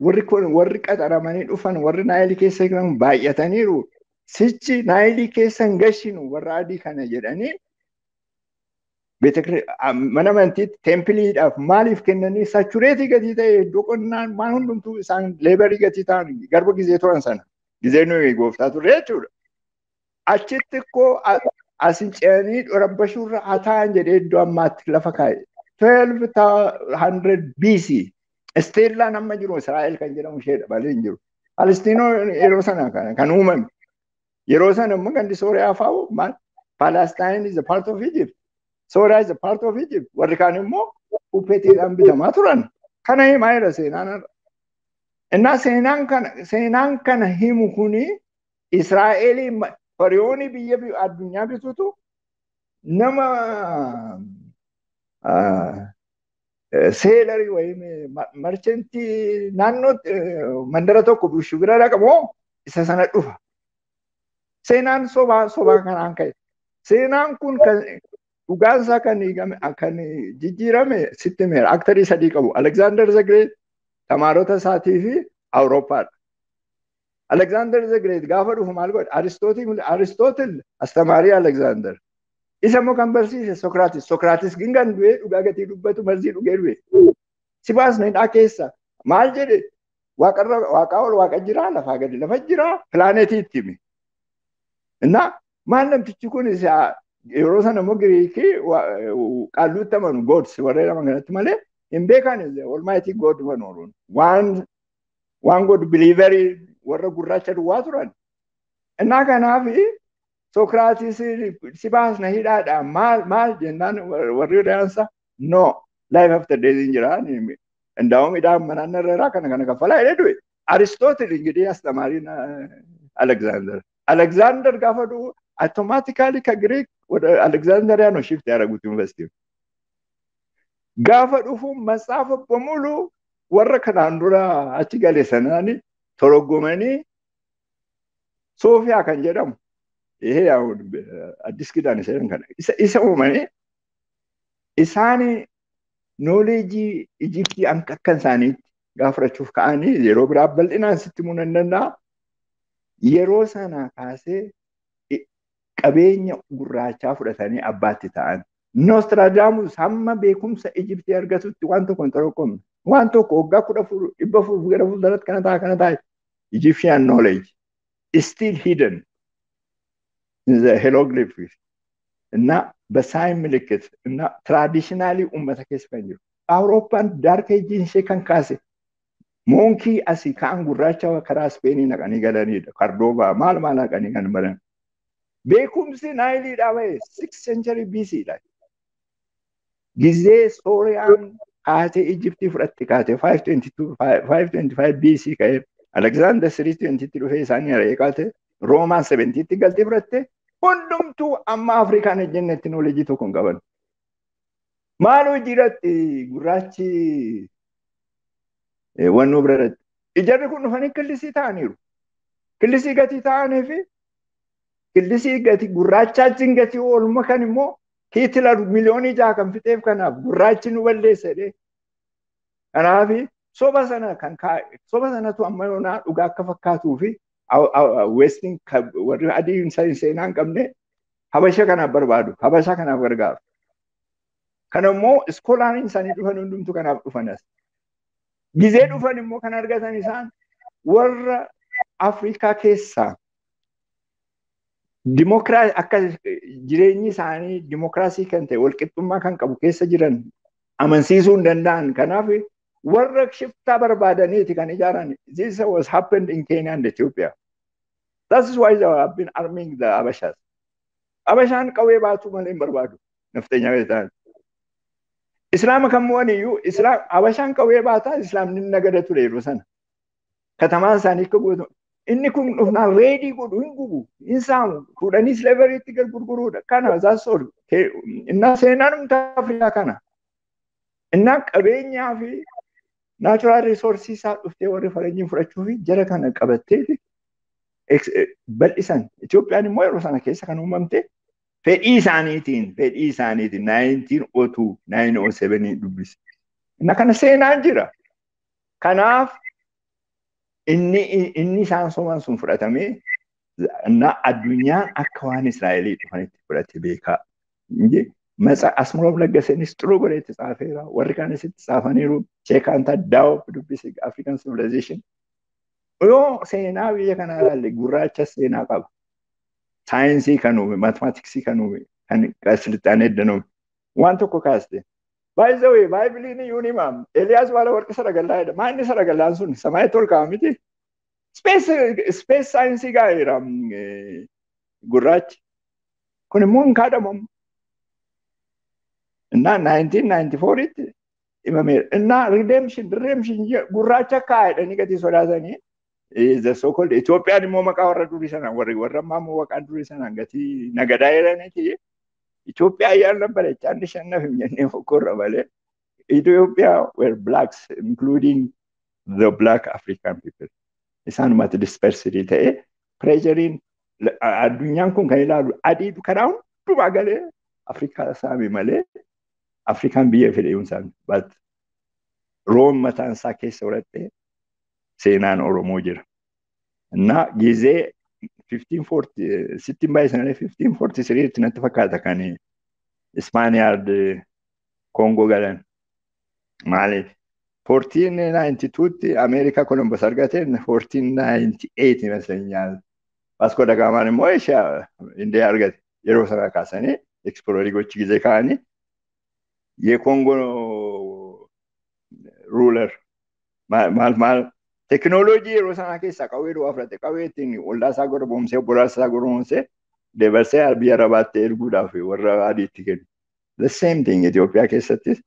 warri kun warri qaxaramanii dhufan warri Naayilii keessa jiran baay'ataniiru. Sichi Naayilii keessa hin gashinu warra adii kana jedhanii mana amantiitti templeiidhaaf maaliif kennanii saturateii gatii ta'e iddoo qonnaan waan hundumtuu isaan laborii gatii ta'an garba gizee turan sana gizee nuyi gooftaa turre jechuudha. Achitti ikkoo asin ce'anii rabbashuurra haa ta'an jedhee iddoo ammaatti lafa kaa'e. 1200 BC Isteellaan amma jiru Israa'el kan jedhamu isheedha malee hin jiru. Palestiinoo yeroo sana kan uumame. Yeroo sana immoo gandi Sooriyaa fa'aa maal Palestine is a part of Egypt. Sooriyaa is a part of Egypt. Warri kaan immoo puppetiidhaan bitamaa turan. Kana himaa jira seenaan irra. Innaa seenaan kana himu kuni Israa'elii Fariyoonii biyya addunyaa bitutu nama sailorii wayii merchantii naannoo mandara tokko bushu bira dhaqamoo isa sana dhufa. Seenaan sobaa sobaa kanaan ka'e. Seenaan kun kan dhugaan isaa kan kan jijjiirame sitti himeera. Actorii sadii qabu. Alexander the Great, tamaarota isaatii fi Awurooppaadha. Alexander the Great gaafa dhufu maal godhe? Aristootil astamaarii Alexander. Isa immoo kan barsiise Sokraatis. Sokraatis gin kan du'ee dhugaa gatii dubbatu marzii dhugee du'e. Si baasna hidhaa keessa maal jedhe waaqarra waaqaa ol waaqa jiraa lafaa gadi lafa jiraa pilaanetii itti hime. Innaa maal namtichi kun yeroo sana immoo Giriikii qaalluutti amanu gods warreen aman kanatti malee hin beekan almighty god manuun waan god believerii warra gurraacha duwwaa turan. Innaa kanaaf Sokraatis si baasna hidhaadha maal maal jennaan warri dhaansa no life after death hin jira እንዳውም hidhaan manaan irraa kana kana kaffalaa jedhee du'e. Aristootil እንግዲህ አስተማሪን አሌክዛንደር አሌክዛንደር gaafa du'u automatically ከግሪክ ወደ አሌክዛንደሪያ ነው shift ያደረጉት ዩኒቨርሲቲ። Gaafa dhufu matsaafa በሙሉ warra kanaan dura achi gale sanaani toroggomanii Soofiyaa kan jedhamu ይሄ ያው አዲስ ኪዳን ይሰን kana isa uumanii isaan knowledge Ijiptii akka isaaniitti gaafrachuuf ka'anii yeroo biraa bal'inaan sitti himuu nan danda'a. Yeroo sana kaasee qabeenya gurraachaa fudhatanii abbaatti ta'an. Nostradamus hamma beekumsa Ijiptii argatutti waan tokko hin torokkomne. Waan tokko waggaa 1400 gara fuulduratti kana ta'a kana ta'a. Egyptian knowledge is still hidden in the hieroglyphics. እና በሳይን ምልክት እና ትራዲሽናሊ uummata keessa kan jiru. Awurooppaan dark age ishee kan kaase moonkii asii ka'an gurraacha karaa Ispeenii naqanii galanidha. Kardoobaa maal maal naqanii kan baran. Beekumsi Naayiliidhaa bahe 6th century BC dha. Gizee Sooriyaan kaatee Ijiptii fudhatte kaatee 522 525 BC ka'ee Alexander 320 dhufee isaanii ari'ee kaatee Roomaan 70tti galtee fudhatte hundumtuu amma Afrikaan ejjennetti knowledge tokko hin qaban. Maal hojiirratti gurraachi wannoo bira irratti. Ijarri kun dhufanii killisii ta'aniiru. Killisii gatii ta'anii fi killisii gatii gurraacha achiin gatii oolma kan immoo Hitler 6 miliyoonii kan fixeef kanaaf gurraachi nu balleessa jedhee. Kanaaf soba sana kan soba sanatu amma yoonaa dhugaa akka fakkaatuu fi westiin warri adii seenaa hin qabne Habasha kanaaf barbaadu, Habasha kanaaf gargaaru. Kana immoo iskoolaaniin isaanii dhufan hundumtu kanaaf dhufanas. Gizee dhufan immoo kan argatan isaan warra Afrikaa keessaa dimokiraasii akka jireenyi isaanii dimokiraasii kan ta'e walqixxummaa kan qabu keessa jiran amansiisuu hin danda'an. Kanaaf warra shiftaa barbaadaniiti kan ijaaran. This was happened in Kenya and Ethiopia. That is why they have been arming the Abashas. Abashaan qawwee baatu malee hin barbaadu. Nafxeenyaa ta'an. Islaama kan mo'an iyyuu Islaam Abashaan qawwee baataa Islaamni nagada ture yeroo sana. Katamaan isaanii akka gootu. Inni kun dhufnaan raid godhu, hin gubu, hin saamu, fuudhanii slaverytti gad gurguruudha. Kana that's all. Innaa seenaan humna Afrikaa kana. Innaa qabeenyaa fi natural resources isaa dhuftee warri faranjiin fudhachuu fi jara kana qabattee bal'isan. Itoophiyaan immoo yeroo sana keessa kan uumamte fedhii isaaniitiin 1902 907 dubbise. Inna kana seenaan jira. Kanaaf inni isaan soman sun fudhatamee na addunyaan akka waan Israa'elii dhufanitti fudhate beekaa. Matsa Asmuroof Laggaseenis xuruu godhee itti tsaafeera. Warri kaanis itti tsaafaniiru. Cheikh Anta Diop dubbise African Civilization. Yoo seenaa biyya kanaa ilaalle gurraacha seenaa qaba. Saayinsii kan uume, mathematics kan uume, kan silxaanee eddan uume. Waan tokko kaaste. By the way, Baaybiliin iyyuu ni himaam. Eliyaas baala warqi saragallaa jedha. Maa inni saragallaan sun samaayitti ol ka'a miti. Space saayinsii gaa'eera gurraachi. Kun immoo hin kaadhamamu. Innaa 1994tti himameera. Innaa redemption gurraacha kaa'edhanii gatii sodaatanii the so called Itoophiyaan immoo maqaa warra durii sanaan warri warra ammaa immoo maqaa durii sanaan gatii nagadaa jedhaniiti. Itoophiyaa ayyaan ነበረች አንሸነፍም jennee fokkorra malee Ethiopia were blacks, including the black African people. Isaanumatti dispersed ta'e pressureiin addunyaan kun kan ilaalu adii karaa hundumaa galee Afrikaa saame malee Afrikaan biyya fedhe hin saamne. But Room mataan isaa keessa horatte seenaan Oromoo jira. እና ጊዜ 1540 sittiin baay'isan 1543 natti fakkaata kan Ispaaniyaard Koongoo galan. Maaliif? 1492tti Ameerikaa Columbus argateen 1498 ይመስለኛል Vasco da Gamaan immoo Eeshiyaa Indiyaa argate yeroo sana kaasanii explore gochi ጊዜ ka'anii የኮንጎ ruler maal maal teknooloojii yeroo sanaa keessaa qawwee duwwaa fudhate qawwee ittiin ollaa isaa gorboomsee obbolaa isaa gorboomsee dabarsee biyya Arabaatti erguudhaaf warra adiitti kennu. The same thing Itoophiyaa keessattis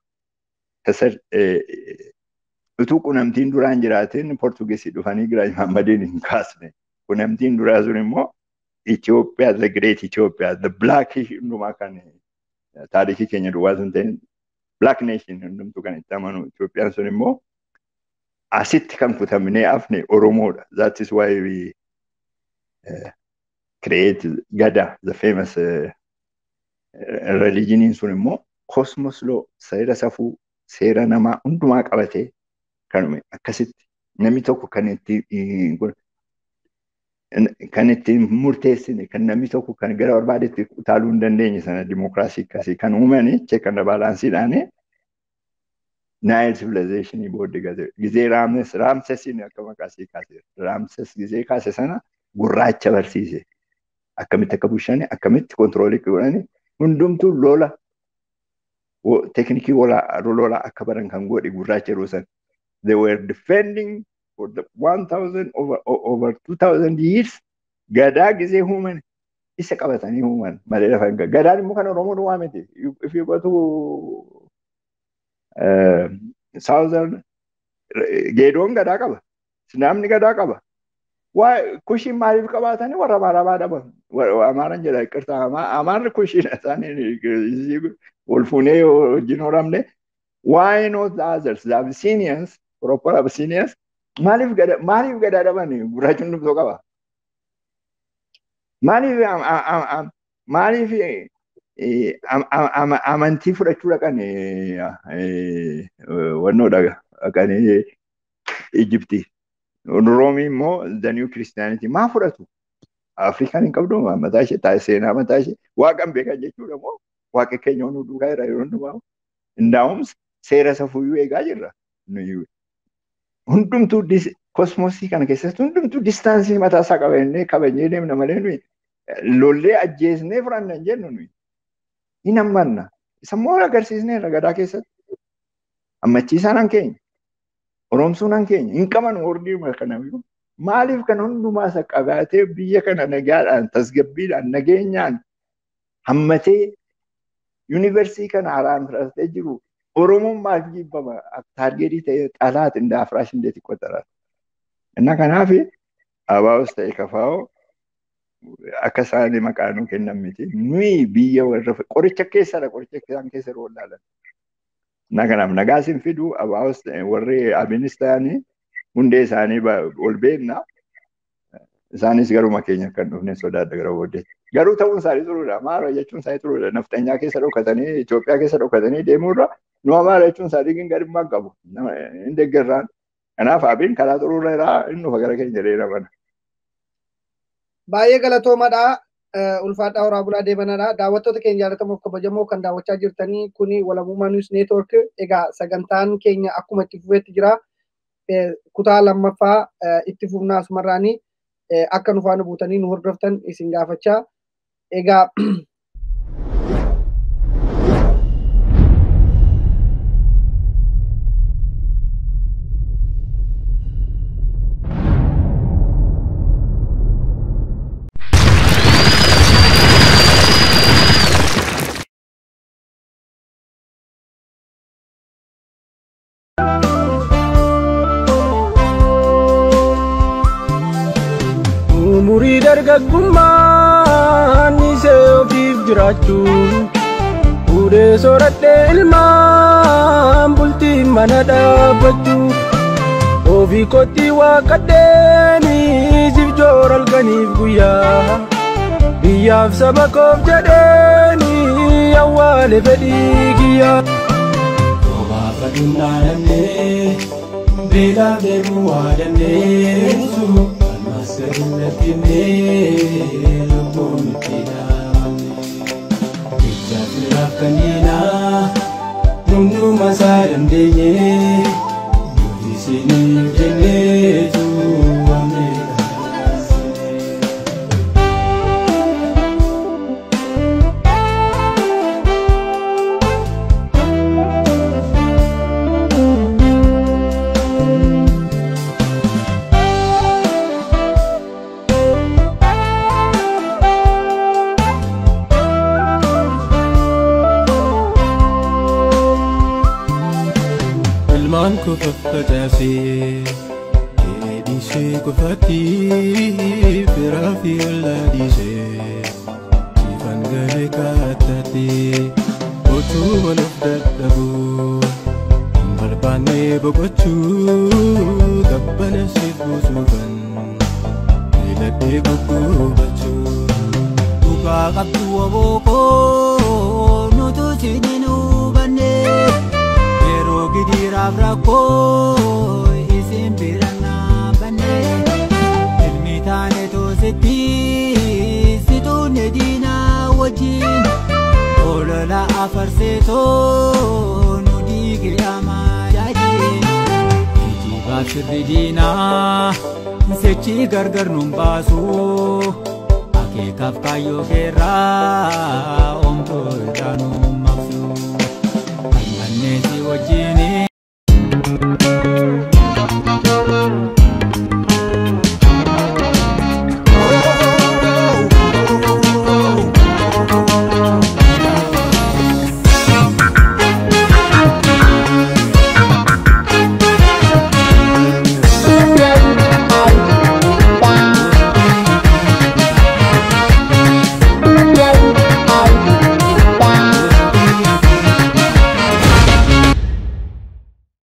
utuu qunnamtiin duraan jiraatin Portugeesii dhufanii Giraany Mahammadiin hin kaasne. Qunnamtiin duraa sun immoo Itoophiyaa, the great Ethiopia, the black hundumaa kan taarikii keenya duwwaa sun ta'in black nation hundumtuu kan itti amanu Itoophiyaan sun immoo asitti kan kutamnee hafne Oromoodha. That is why we Create Gada, the famous religioniin sun immoo cosmos law, seera safuu, seera namaa hundumaa qabatee kan akkasitti namni tokko kan ittiin murteessine, kan namni tokko kan gara barbaadetti utaaluu hin dandeenye sana dimookiraasii akkasii kan uumani check and balanceedhaan Nile civilization booddee gate. Gizee Raamses, Raamsesiin akka maqaa isii kaase. Raamses gizee kaase sana gurraacha barsiise. Akkamitti akka bulchani, akkamitti kontiroolii godhani, hundumtuu lola teknikii lola akka baran kan godhe gurraacha yeroo sana. They were defending for the 1000 over 2000 years. Gadaa gizee uuman isa qabatanii uuman malee lafa hin Gadaan immoo kan Oromoo duwwaa miti. If you go to Southern, Geedoon gadaa qaba. Sidaamni gadaa qaba. Waa kushiin maaliif qabaatanii warra Amaaraa dhaban? Amaaran jedha iqirtaa Amaarri kushiin isaanii wal fuunee wajjin horamne. Why not the others? The Abyssinians, proper Abyssinians, maaliif gadaa dhaban? Gurraachi hundumtuu qaba. Maaliif amantii fudhachuu dhaqan wannoo dhaqanii Ijiptii. Roomii immoo the new Christianity maa fudhatu? Afrikaan hin qabdu mataa ishee taa'e seenaa mataa ishee waaqan beekan jechuudha moo waaqa keenya nu duukaa jira yeroo hundumaa. Indaa'umsa seera safuuyyuu eegaa jirra. Hundumtuu kosmosii kana keessatti hundumtuu distaansii mataa isaa qabannee kabajnee deemna malee nuyi lollee ajjeesnee fudhanna hin jennu nuyi. Hin hammanna. Isa immoo agarsiisneerra gadaa keessatti. Hammachiisaan han keenya. Oromsuun han keenya. Hin qaban hordii kanayyuu. Maaliif kan hundumaa isa qabaatee biyya kana nagaadhaan, tasgabbiidhaan, nageenyaan hammatee yuunivarsiitii kana haaraan fudhatee jiru Oromoon maaliif jibbama? Taargeetii ta'ee xalaat inda afraash indeeti qoxaraa. Inna kanaaf ABOs ta'e KFO akka isaan maqaa nuu kennan miti. Nuyi biyya warra qoricha keessadha, qoricha isaan keessa yeroo wallaalan. Inna kanaaf nagaas hin fidu ABOs warri Abinis ta'anii hundee isaanii ol beekna. Isaanis garuma keenya kan dhufne sodaadha gara booddeetti. Garuu ta'uun isaanii turuudha. Amaara jechuun isaanii turuudha. Nafxanyaa keessa dhokatanii, Itoophiyaa keessa dhokatanii deemuurra nu Amaara jechuun isaanii gadhimmaa qabu. Hin deeggarraan. Kanaaf Abiin karaa xuruurra irraa inni dhufa gara keenya jedhee namana. Baay'ee galatoomadha. Ulfaadhaa horaa bulaa deemanadha. Daawwattoota keenya jaallatamoo kabajamoo kan daawwachaa jirtanii kuni Walabummaa News Network. Egaa sagantaan keenya akkuma itti fufeetti jira. Kutaa lammaffaa itti fufnaa asumarraanii akka nu faana buutanii nu hordoftan isin gaafachaa. Egaa Umurii dargaggummaan isee ofiif jiraachuu fuudhee sooradhee ilmaan bultii mana dhaabbachuu ofii kootti waaqadheeni siif joora halkaniif guyyaa biyyaaf saba koof jedheeni awwaale fedhii kiyyaa. Obaafadhuun dhaanamnee beelaaf deebuu waa dandeessu. Ilmaan koo faffacaasee dheedhiisee qofaatti firaa fi ollaa dhiisee siifan galee kaattaatti otuu waluuf dadhabuu hin barbaanne boqochuu qabbana siif buusuufan Filadhee guggubachuu. Dhugaa qabdu obookoo nutu siin hin hubanne yeroo gidiraaf rakkoo isin bira dhaabbanne ilmi taane toositti situunne diinaa wajjin olola afarseetoo nu diige amaajaajin geejjibaaf sirri diinaa sechi gargar nun baasu. Akeekaaf kaayyoo keerraa oomtuu irraa nu maqsu. Falmannee si wajjin